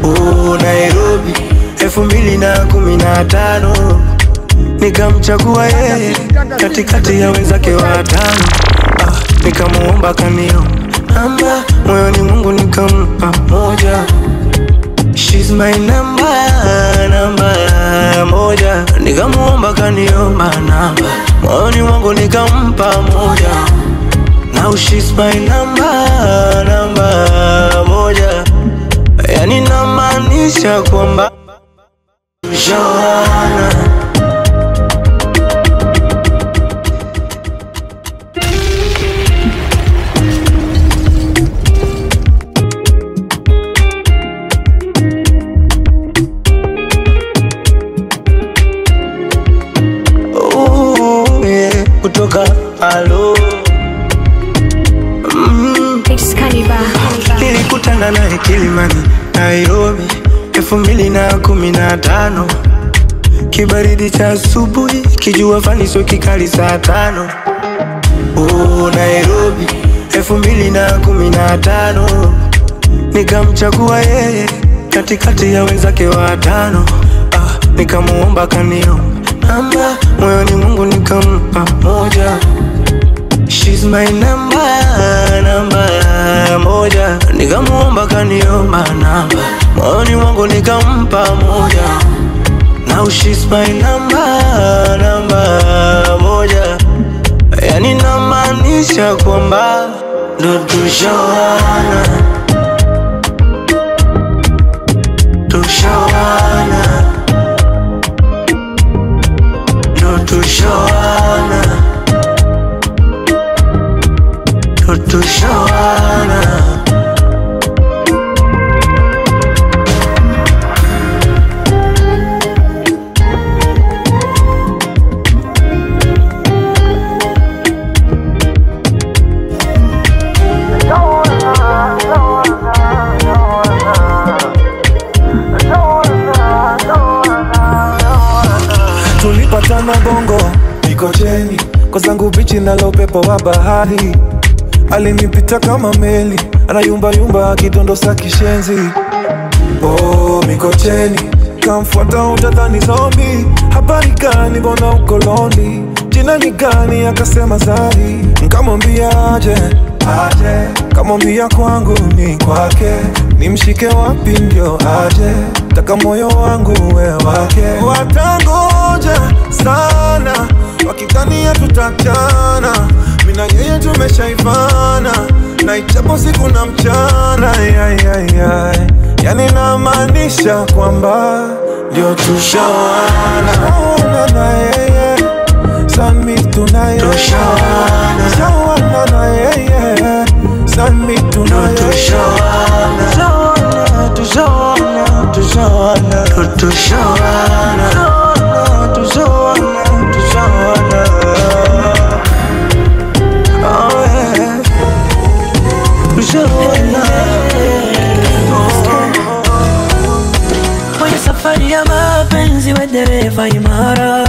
Oh, Nairobi 2015. Nikamchagua yeye katikati ya wenzake watano. Nikamuomba kaniomba namba, moyoni mwangu nikampa moja. She's my number, namba moja. Nikamuomba kaniomba namba, moyoni mwangu nikampa moja. Now she's my number, namba moja. Yani namaanisha kwamba Joanna. Kutoka alo nilikutana naye Kilimani, Nairobi 2015. Kibaridi cha asubuhi, kijua fani sio kikali saa 5. Oh, Nairobi 2015. Nikamchagua yeye katikati ya wenzake watano. Nikamuomba kaniomba namba, moyoni mwangu nikampa moja. She's my number, namba moja. Nikamuomba kaniomba namba, moyoni mwangu nikampa moja. Now she's my number, namba moja. Yani namaanisha kwamba ndo tushawana, tushawana, ndo tushawana, ndo tushawana. Tulipatana Bongo Mikocheni, kwa zangu bichi nalo upepo wa bahari. Alinipita kama meli, anayumba yumba akidondosa kishenzi. Oh, Mikocheni, kamfuata utadhani zombie. Habari gani mbona uko lonely? Jina ni gani? Akasema Zari. Nikamwambia aje, aje. Kamwambia kwangu ni kwake, nimshike wapi ndio aje? Taka moyo wangu we wake. Watangoja sana wakidhania tutachana, mimi na yeye tumeshaivana, na ichapo siku na mchana. Yani namaanisha kwamba ndio tushawana. Na yeye sami tunaye, tushawana, tushawana na yeye sami tunaye, tushawana, tushawana, tushawana, tushawana, tushawana, tushawana. Oh yeah, tushawana. Kwenye safari ya mapenzi we dereva imara,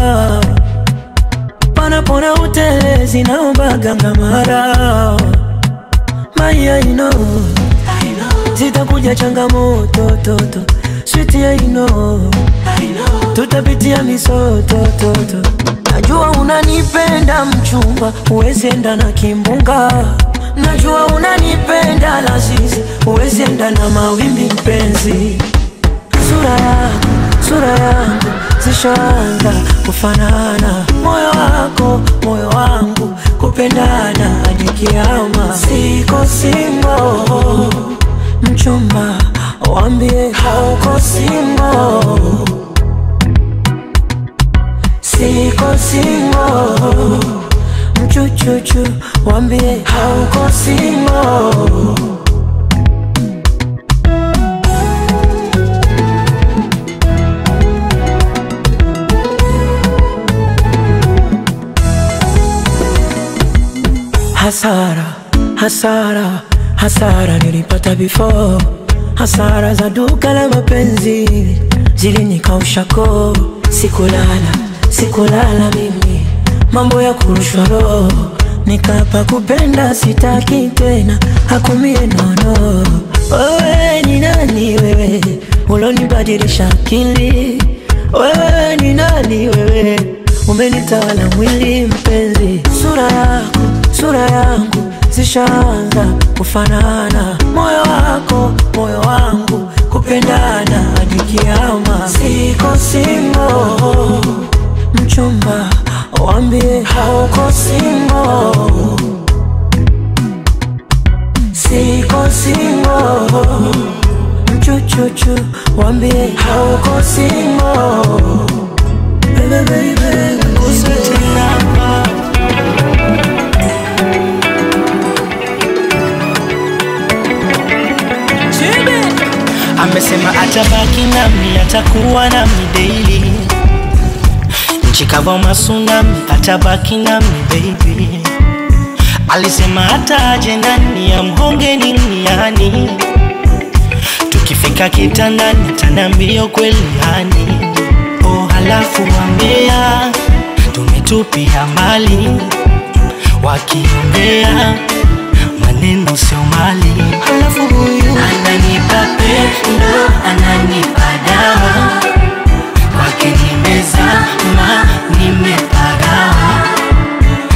panapona utelezi naomba gangamara. My I know, zitakuja changamoto toto, sweet I know, tutapitia misoto toto. Najua unanipenda mchumba, huwezi enda na kimbunga. Najua unanipenda lazizi, huwezi enda na mawimbi mpenzi. Sura yangu zishaanza kufanana, moyo wako moyo wangu kupendana hadi kiama. Siko single mchumba, Waambie hauko single, siko single. Mchuchuchu, waambie hauko single. Hasara, hasara, hasara nilipata before. Hasara za duka la mapenzi zilinikausha koo. Sikulala, sikulala mimi, mambo ya kurushwa roho. Nikapa kupenda sitaki tena, hakumie nono. Wewe ni nani wewe, ulonibadilisha akili? Wewe ni nani wewe, umenitawala mwili mpenzi. Sura yako, sura yangu zishaanza kufanana, moyo wako, moyo wangu kupendana hadi kiama. Siko single, mchumba, waambie hauko single, siko single. Mchuchuchu, waambie hauko single. Baby, baby, tena. Amesema atabaki nami, atakuwa nami daily. Nchi kavu masunami, atabaki nami baby. Alisema hata aje nani, amhonge nini yani. Tukifika kitandani, ataniambia ukweli yani. Oh, halafu ambea, tumetupia mali. Wakiongea maneno sio mali. Halafu huyu ananipa pendo, ananipa dawa. Kwake nimezama, nimepagawa.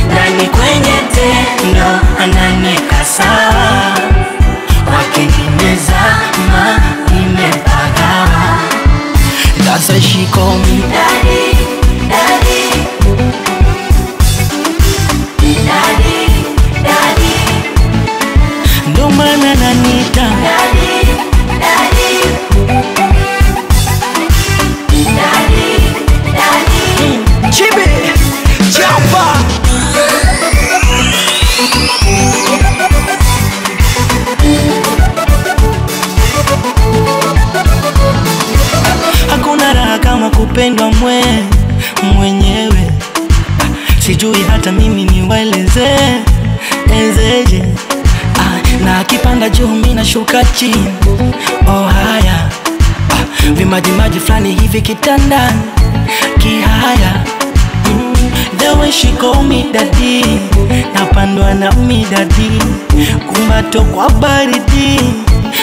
Ndani kwenye tendo, ananiweka sawa. Kwake nimezama, nimepagawa. That's why she call me daddy, daddy. Daddy, daddy. Ndo maana ananiita daddy, daddy. Daddy, daddy. Chibi, Chapa. Hakuna raha kama kupendwa mwenyewe. Sijui hata mimi niwaeleze ezeje. Na akipanda juu mimi nashuka chini. Oh haya, vimaji maji flani hivi kitandani kihaya. The way she call me daddy, napandwa na mi daddy. Kumbato kwa baridi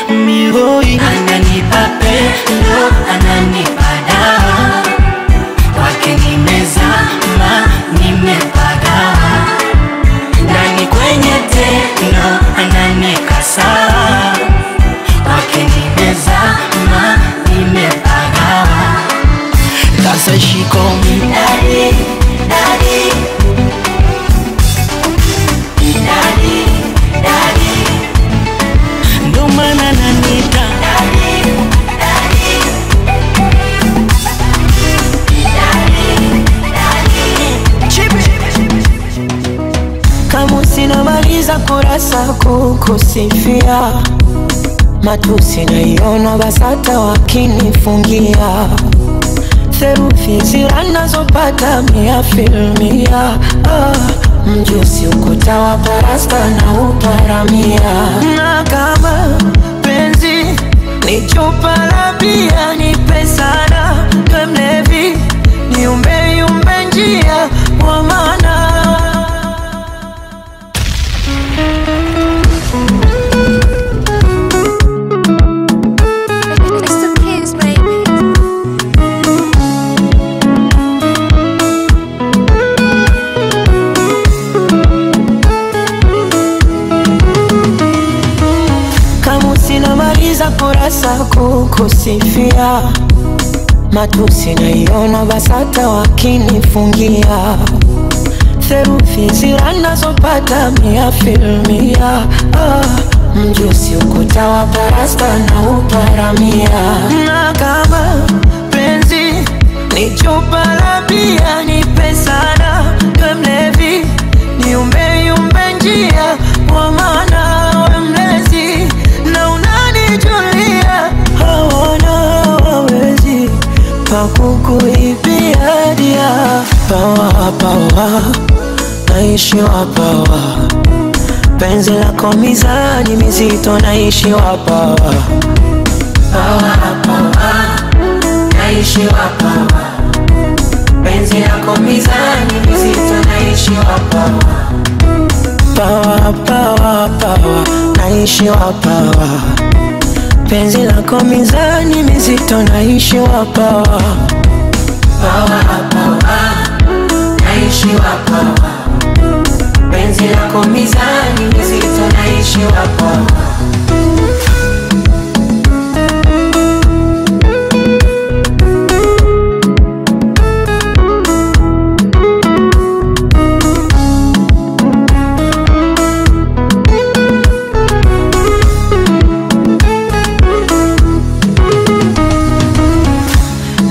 mihoi. Ananipa pendo, ananipa dawa. Kwake nimezama, nimepagawa. Ndani kwenye tendo, ananiweka sawa. Kwake nimezama, nimepagawa. That's why she call me daddy, daddy. Daddy, daddy. Ndo maana ananiita daddy, daddy. Daddy, daddy. Chibi. Kama sinamaliza kurasa kukusifia, matusi naiona basata wakinifungia. Therufi zira nazopata mia filmia. Mjusi ukuta wa parasta na uparamia. Na kama penzi ni chupa la bia, nipe sana we mlevi, niumbe yumbe njia wa maana. Kurasa kukusifia, matusi naiona basata wakinifungia. Therufi zira nazopata mia filmia. Mjusi ukuta wa parasta na uparamia. Na kama penzi ni chupa la bia, nipe sana we mlevi, niumbe yumbe njia, kwa maana we mlezi na unanijulia. Hawana wawezi pa kukuibia dia. Pawa pawa, naishi wa pawa. Penzi lako mizani mizito, naishi wa pawa. Pawa pawa, naishi wa pawa. Penzi lako mizani mizito, naishi wa pawa. Pawa pawa pawa, naishi wa pawa. Penzi lako mizani mizito, naishi wa pawa. Pawa pawa, naishi wa pawa. Penzi lako mizani mizito, naishi wa pawa.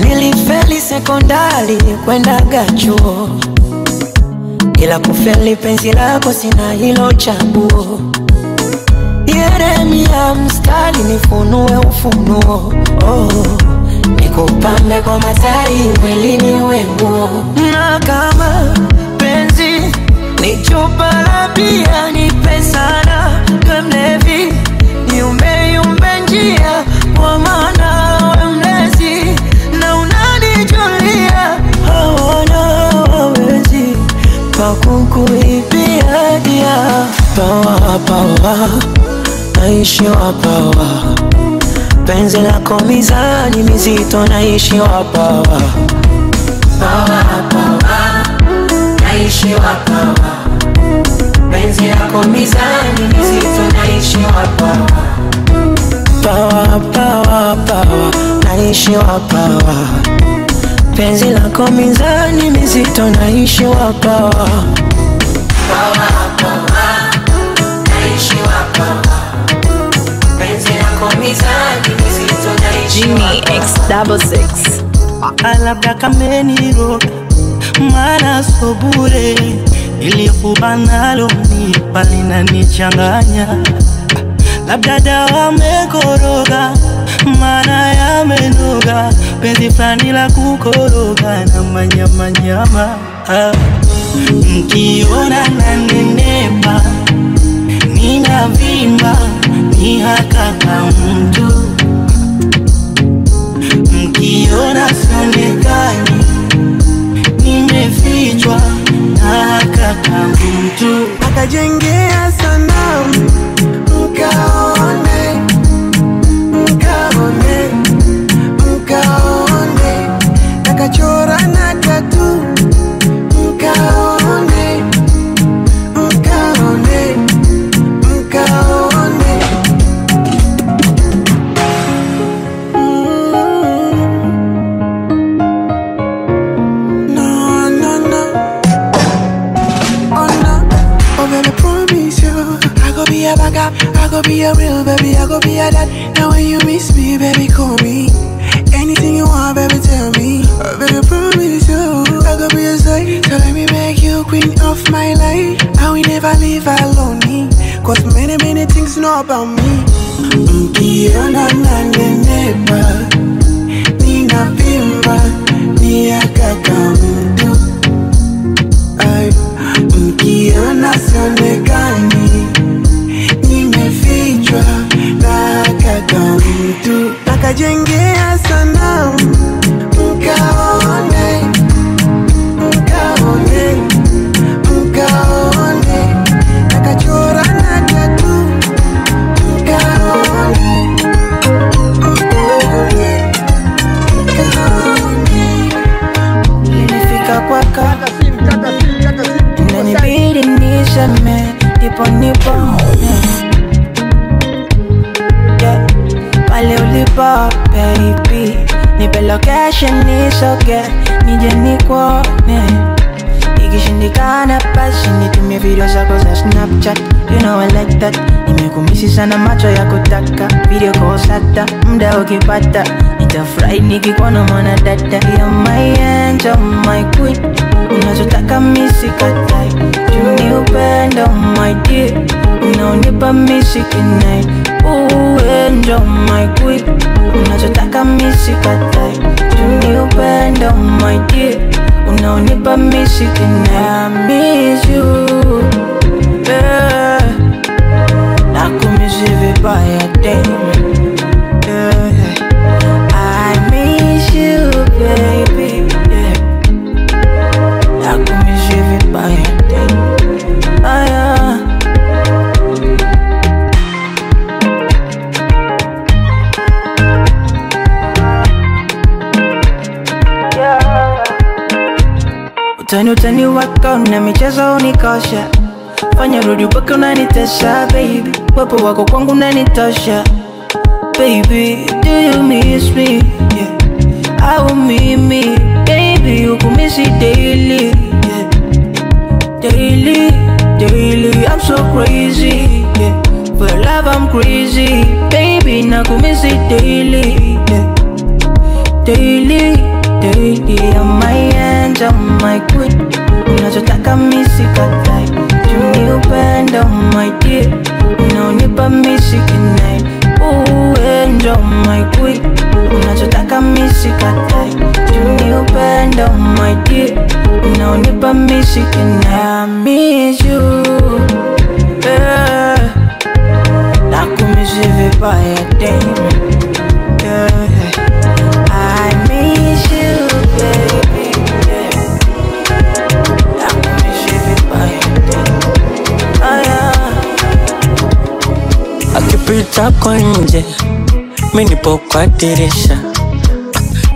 Nilifeli sekondari kwendaga chuo, ila kufeli penzi lako sina hilo chaguo. Yeremia mstari nifunue ufunuo, oh, nikupambe kwa matari mwilini wenguo. Na kama penzi ni chupa la bia, nipe sana we mlevi, niumbe yumbe njia, kwa maana we mlezi na unanijulia. Hawana wawezi pa kukuibia dia. Pawa pawa, naishi wa pawa. Penzi lako mizani mizito, naishi wa pawa. Pawa pawa, naishi wa pawa. Penzi lako mizani mizito, naishi wa pawa. Pawa pawa pawa, naishi wa pawa. Penzi lako mizani mizito, naishi wa pawa. Pawa pawa, naishi wa pawa. Penzi lako mizani mizito, naishi wa Jimmy pawa. X66. Labda kameniroga, maana sobure ilikubanalo nipa linanichanganya. Labda dawa mekoroga, maana yamenoga, penzi flani la kukoroga na manyama nyama. Mkiona nanenepa, ninavimba, ni hakaka mtu. Mkiona sionekani, nimefichwa na hakaka mtu. Akajengea sanamu mkaone, mkaone, mkaone. Akachora na tatu mkaone, mkaone, mkaone. No, no, no. Oh no. Oh baby, promise you I go be a backup, I go be a real baby, I go be a dad. Now when you miss me, baby, call me. Anything you want, baby, tell me. Oh, baby, promise you I go be a side. So let me make you queen of my life. I will never leave alone, cause many, many things know about me. Mkiona nanenepa, ninavimba, ni akaka mtu. Ay, mkiona sionekani, nimefichwa na kaka mtu. Akajengea sanamu mkaone, mkaone, mkaone. Akachora na tatu mkaone, mkaone, mkaone. Nilifika kwaka, inanibidi niseme, ndipo nipone. Yeah. Pale ulipo baby, nipe location nisoge, nije nikuone. Ikishindikana basi nitumie video zako za Snapchat. You know I like that. Nimekumisi sana macho ya kutaka. Video call sata, muda ukipata. Nitafurahi nikikuona mwana dada. You're my angel, my queen. Unachotaka mimi sikatai. Juu ni upendo my dear. Unaonipa mimi sikinai. Ooh, angel my queen. Unachotaka mimi sikatai. Juu ni upendo my dear. Unaonipa mimi sikinai. I miss you, yeah. Nakumisi vibaya damn, yeah. I miss you baby, yeah. Nakumisi vibaya damn, ah, yeah. Utani utani wako na michezo unikosha. Fanya rudi upake unanitesha baby. Wepo wako kwangu unanitosha baby. Do you miss me? Yeah. Au mimi baby ukumisi daily, yeah. Daily, daily I'm so crazy, yeah. For love I'm crazy baby. Nakumisi daily, yeah. Daily, daily. I'm my angel, my queen. Unachotaka mimi sikatai. Juu ni upendo my dear. Unaonipa mimi sikinai. Ooh, angel my queen. Unachotaka mimi sikatai. Juu ni upendo my dear. Unaonipa mimi sikinai. I miss you, yeah. Nakumisi vibaya damn, yeah. I miss you baby, yeah. Nakumisi vibaya damn, ah, yeah. Akipita kwa nje, mimi nipo kwa dirisha,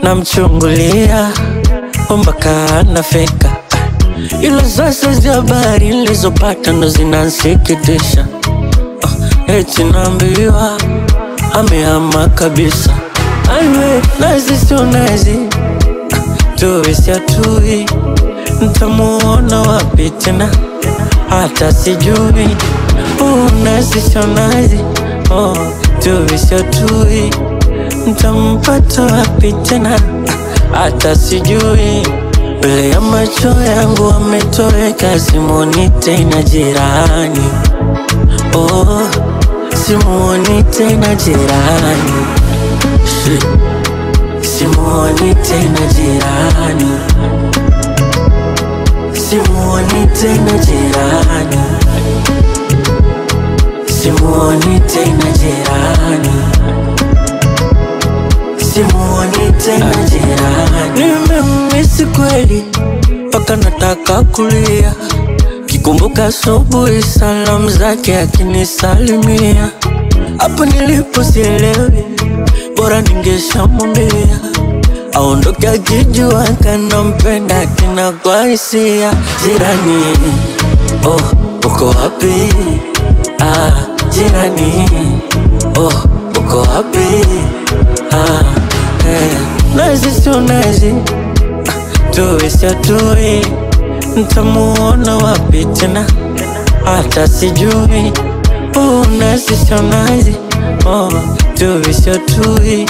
namchungulia mpaka anafika. Ila sasa za habari nilizopata ndo zinansikitisha. Eti naambiwa amehama kabisa. Aiwe, nazi sio nazi, tuwe si atui. Ntamuona wapi tena, hata sijui. Nazi sio nazi, oh, tuwe si atui. Ntampata wapi tena, hata sijui. Mbele ya macho yangu ametoweka, simuoni tena jirani. Oh, simuoni tena jirani. Simuoni tena jirani. Simuoni tena jirani. Simuoni tena jirani. Simuoni tena jirani. Nimemisi kweli mpaka nataka kulia. Kikumbuka asubuhi salamu zake akinisalimia. Hapo nilipo sielewi, bora ningeshamwambia aondoke akijua kanampenda tena kwa hisia. Jirani, oh, uko wapi? Ah, jirani, oh, uko wapi? Ah, eh. Nazi sio nazi, tuwe sio tuwe. Ntamuona wapi tena, hata sijui. Oh, nazi sio nazi, oh, tuwe sio tuwe.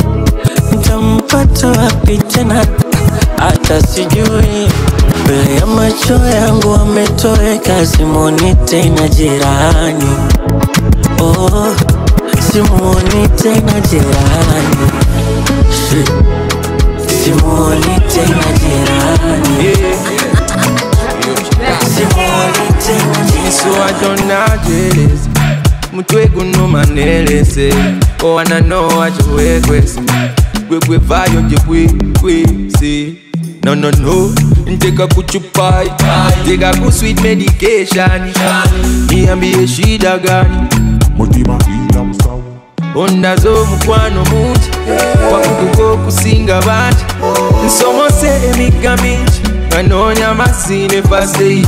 Ntampata wapi tena, hata sijui. Mbele ya macho yangu ametoweka, simuoni tena jirani. Oh, simuoni tena jirani. Simuoni tena jirani. Simuoni tena jirani. So I don't know mutwe guno manelese. Oh, and I know what you request. We vayo je we see. No no no, take a kuchupai, take a good sweet medication. Niambie shida gani? Ondazo mukwano mungi, wakutuko kusinga bangi. Nsomose emiga mingi, nganonya masine first aid.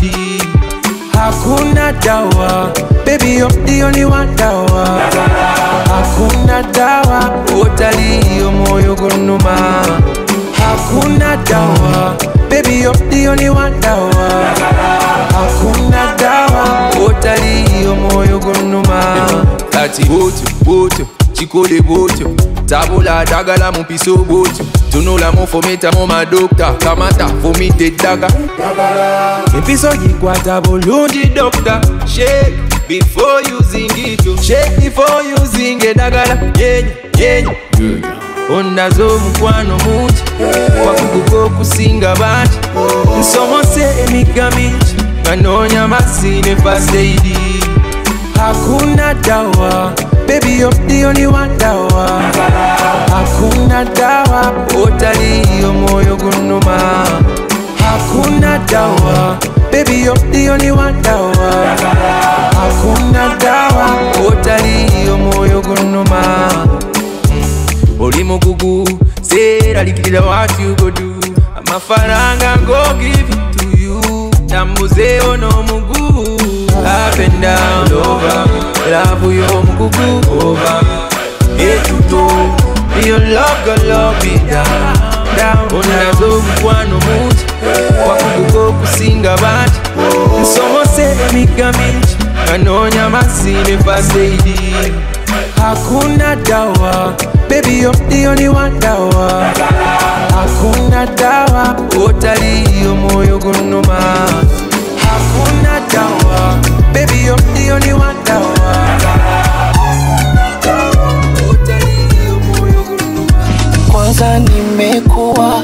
Hakuna dawa, baby you're the only one dawa. Hakuna dawa, utaliyo moyo gunuma. Hakuna dawa, baby you're the only one dawa. Hakuna dawa, utaliyo moyo gunuma. Kati botyo, botyo, chikole botyo. Tabola dagala mon piso botyo. Tunola mon fometa mon madokta. Kamata fomite daga. Mpiso yikwata bolungi doctor. Shake before using it. Shake before using it dagala. Yenye, yenye. Ondazo mukwano mungi. Wakuguko kusinga bangi. Nsomose emiga mingi. Kanonya masine faseidi. Hakuna dawa. Baby, you're the only one dawa. Hakuna dawa. Otali moyo gunuma. Hakuna dawa. Baby, you're the only one dawa. Hakuna dawa. Otali moyo gunuma. Oli mugugu. Say that what you go do. Amafaranga go give it to you. Tambuze ono mugu. Up and down, over. Love you mugugu, over. Head to toe, your love go love me down, down. Onazo mukwano mungi, wakuguko kusinga bangi. Nsomose emiga mingi, kanonya masine faseidi. Hakuna dawa, baby you're the only one dawa. Hakuna dawa, otali moyo gunuma. Hakuna dawa, baby you're the only one dawa. Kwanza nimekuwa,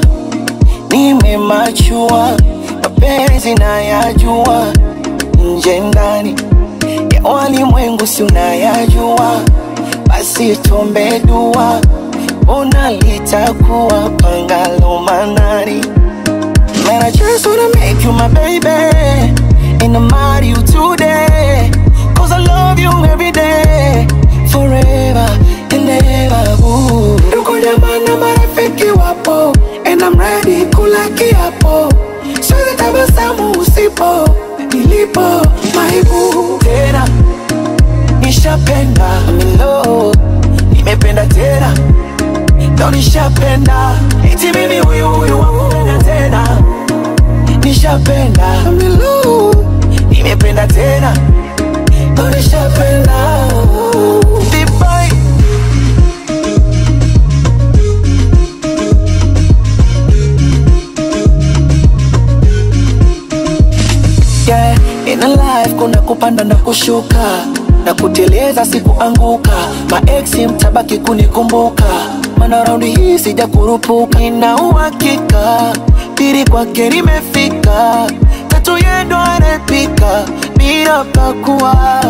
nimemachua, mapenzi nayajua, nje ndani ya walimwengu si unayajua. Basi tuombe dua, ona litakuwa pangalo manani. Man, I just wanna make you my baby, and I'm out you today. Cause I love you every day, forever and ever. Ooh. Ndugu jamaa na marafiki wapo, and I'm ready kula kiapo. Siwezi tabasamu usipo, nilipo maibu. Tena, nishapenda, I'm in love, nimependa tena. Leo nishapenda, eti mimi huyu huyu wakupenda tena. Nishapenda, I'm in love, nimependa tena. Leo nishapenda. Goodbye. Yeah, in a life kuna kupanda na kushuka, na kuteleza sikuanguka. Ma ex mtabaki kunikumbuka, mana raundi hii sija kurupuka. Nina uhakika pili kwake nimefika, tatu yendo anapika bila pakua.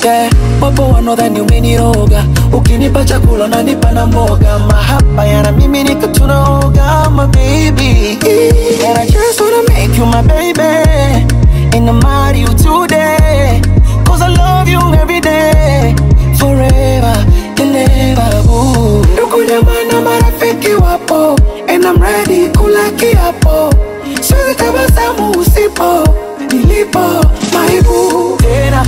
Yeah, wapo wanaodhani umeniroga, ukinipa chakula unanipa na mboga. Mahaba yana mimi nikatunaoga, my baby. And I just wanna make you my baby, and I'm out you today. Cause I love you every day, forever and ever. Ooh. Ndugu jamaa na marafiki wapo, and I'm ready kula kiapo. Siwezi tabasamu usipo, nilipo maibu. Tena,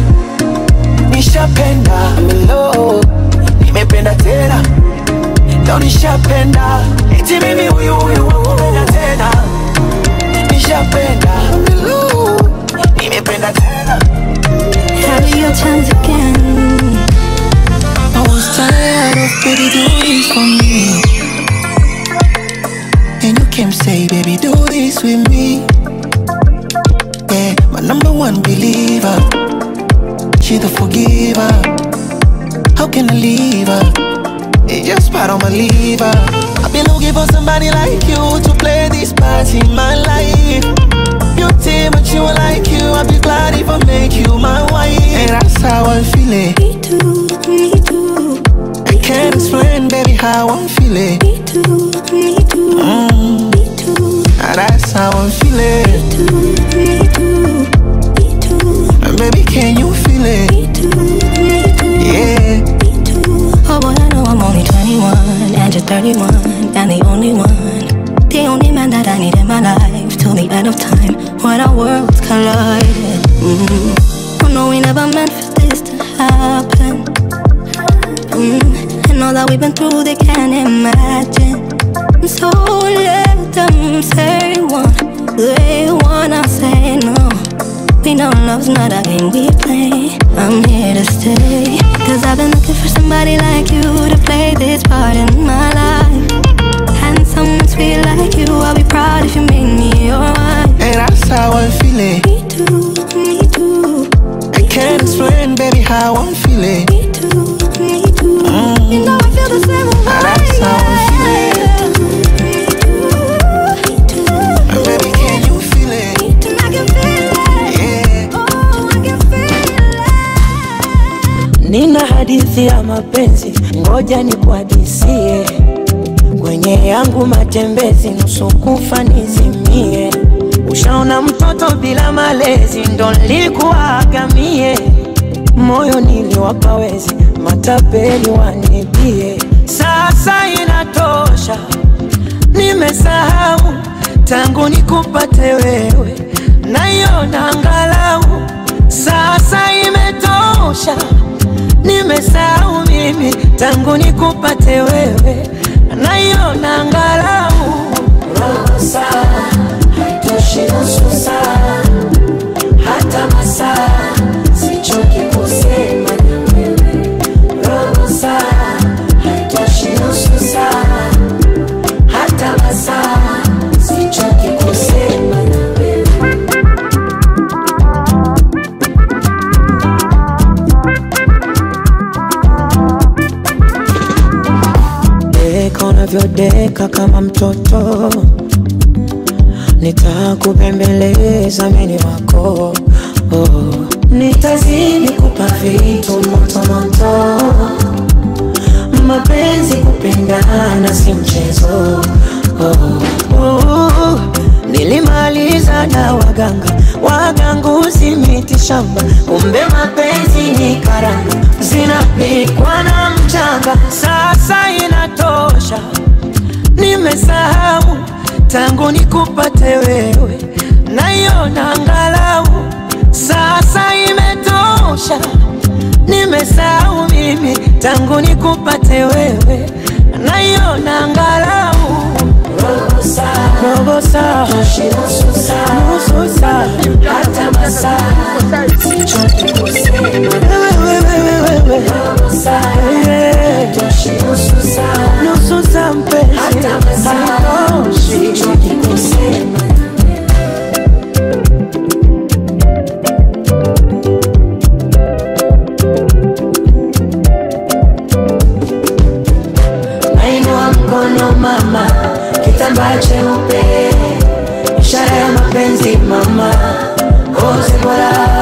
nishapenda, I'm in love, nimependa tena. Leo nishapenda, eti mimi huyu huyu wakupenda tena. Nishapenda, I'm in love, nimependa tena. Have your chance again. I was tired of baby do this for me, and you came say baby do this with me. Yeah, my number one believer, she the forgiver. How can I leave her? It just part of my liver. I've been looking for somebody like you to play this part in my life. Beauty, but you like you. I'd be glad if I make you my wife. And that's how I'm feeling. Me too, me too. I can't explain, baby, how I'm feeling. Me too, me too, me too. And that's how I'm feeling. Me too, me too, me too. And baby, can you feel it? Me too, me too, yeah. Me too. Oh boy, I know I'm only 21 and you're 31, and the only one, the only man that I need in my life till the end of time, when our worlds collide. Oh no, we never meant for this to happen. And all that we've been through, they can't imagine. So let them say one, they wanna say no. We know love's not a game we play. I'm here to stay. 'Cause I've been looking for somebody like you to play this part in my life. And someone sweet like you, I'll be proud if you make me your wife. And that's how I'm feeling. Me too, me too. I can't explain, baby, how I'm feeling. Me too, me too. You know I feel the same way. That's how I'm feeling. Me too, me too. Baby, can you feel it? Me too, I can feel it. Yeah. Oh, I can feel it. Nina hadithi ya mapenzi, ngoja nikuhadisie. Kwenye yangu matembezi, nusu kufa nizimie. Ushaona mtoto bila malezi, ndo nilikuwaga mie. Moyo niliwapa wezi, matapeli wanibie. Sasa inatosha, nimesahau tangu nikupate wewe, naiona angalau. Sasa imetosha, nimesahau mimi tangu nikupate wewe, naiona angalau. Robo saa haitoshi, nusu saa, hata masaa, sichoki kusema na wewe. Robo saa haitoshi, nusu saa, hata masaa, sichoki kusema na wewe. Deka unavyodeka kama mtoto, nitakubembeleza mimi wako. Oh. Nitazidi kupa vitu moto moto, mapenzi kupendana si mchezo. Oh. Oh. Nilimaliza na waganga, waganguzi miti shamba, kumbe mapenzi ni karanga, zinapikwa na mchanga. Sasa inatosha, nimesahau tangu nikupate wewe, naiona angalau. Sasa imetosha, nimesahau mimi tangu nikupate wewe, naiona angalau. Robo saa, robo saa, nusu saa, nusu saa, hata masaa, sichoki kusema wewe. Robo saa, haitoshi, nusu saa, nusu saa mpenzi, hata masaa, sichoki kusema. Nainua mkono mama, kitambaa cheupe, ishara ya mapenzi mama, koze bora.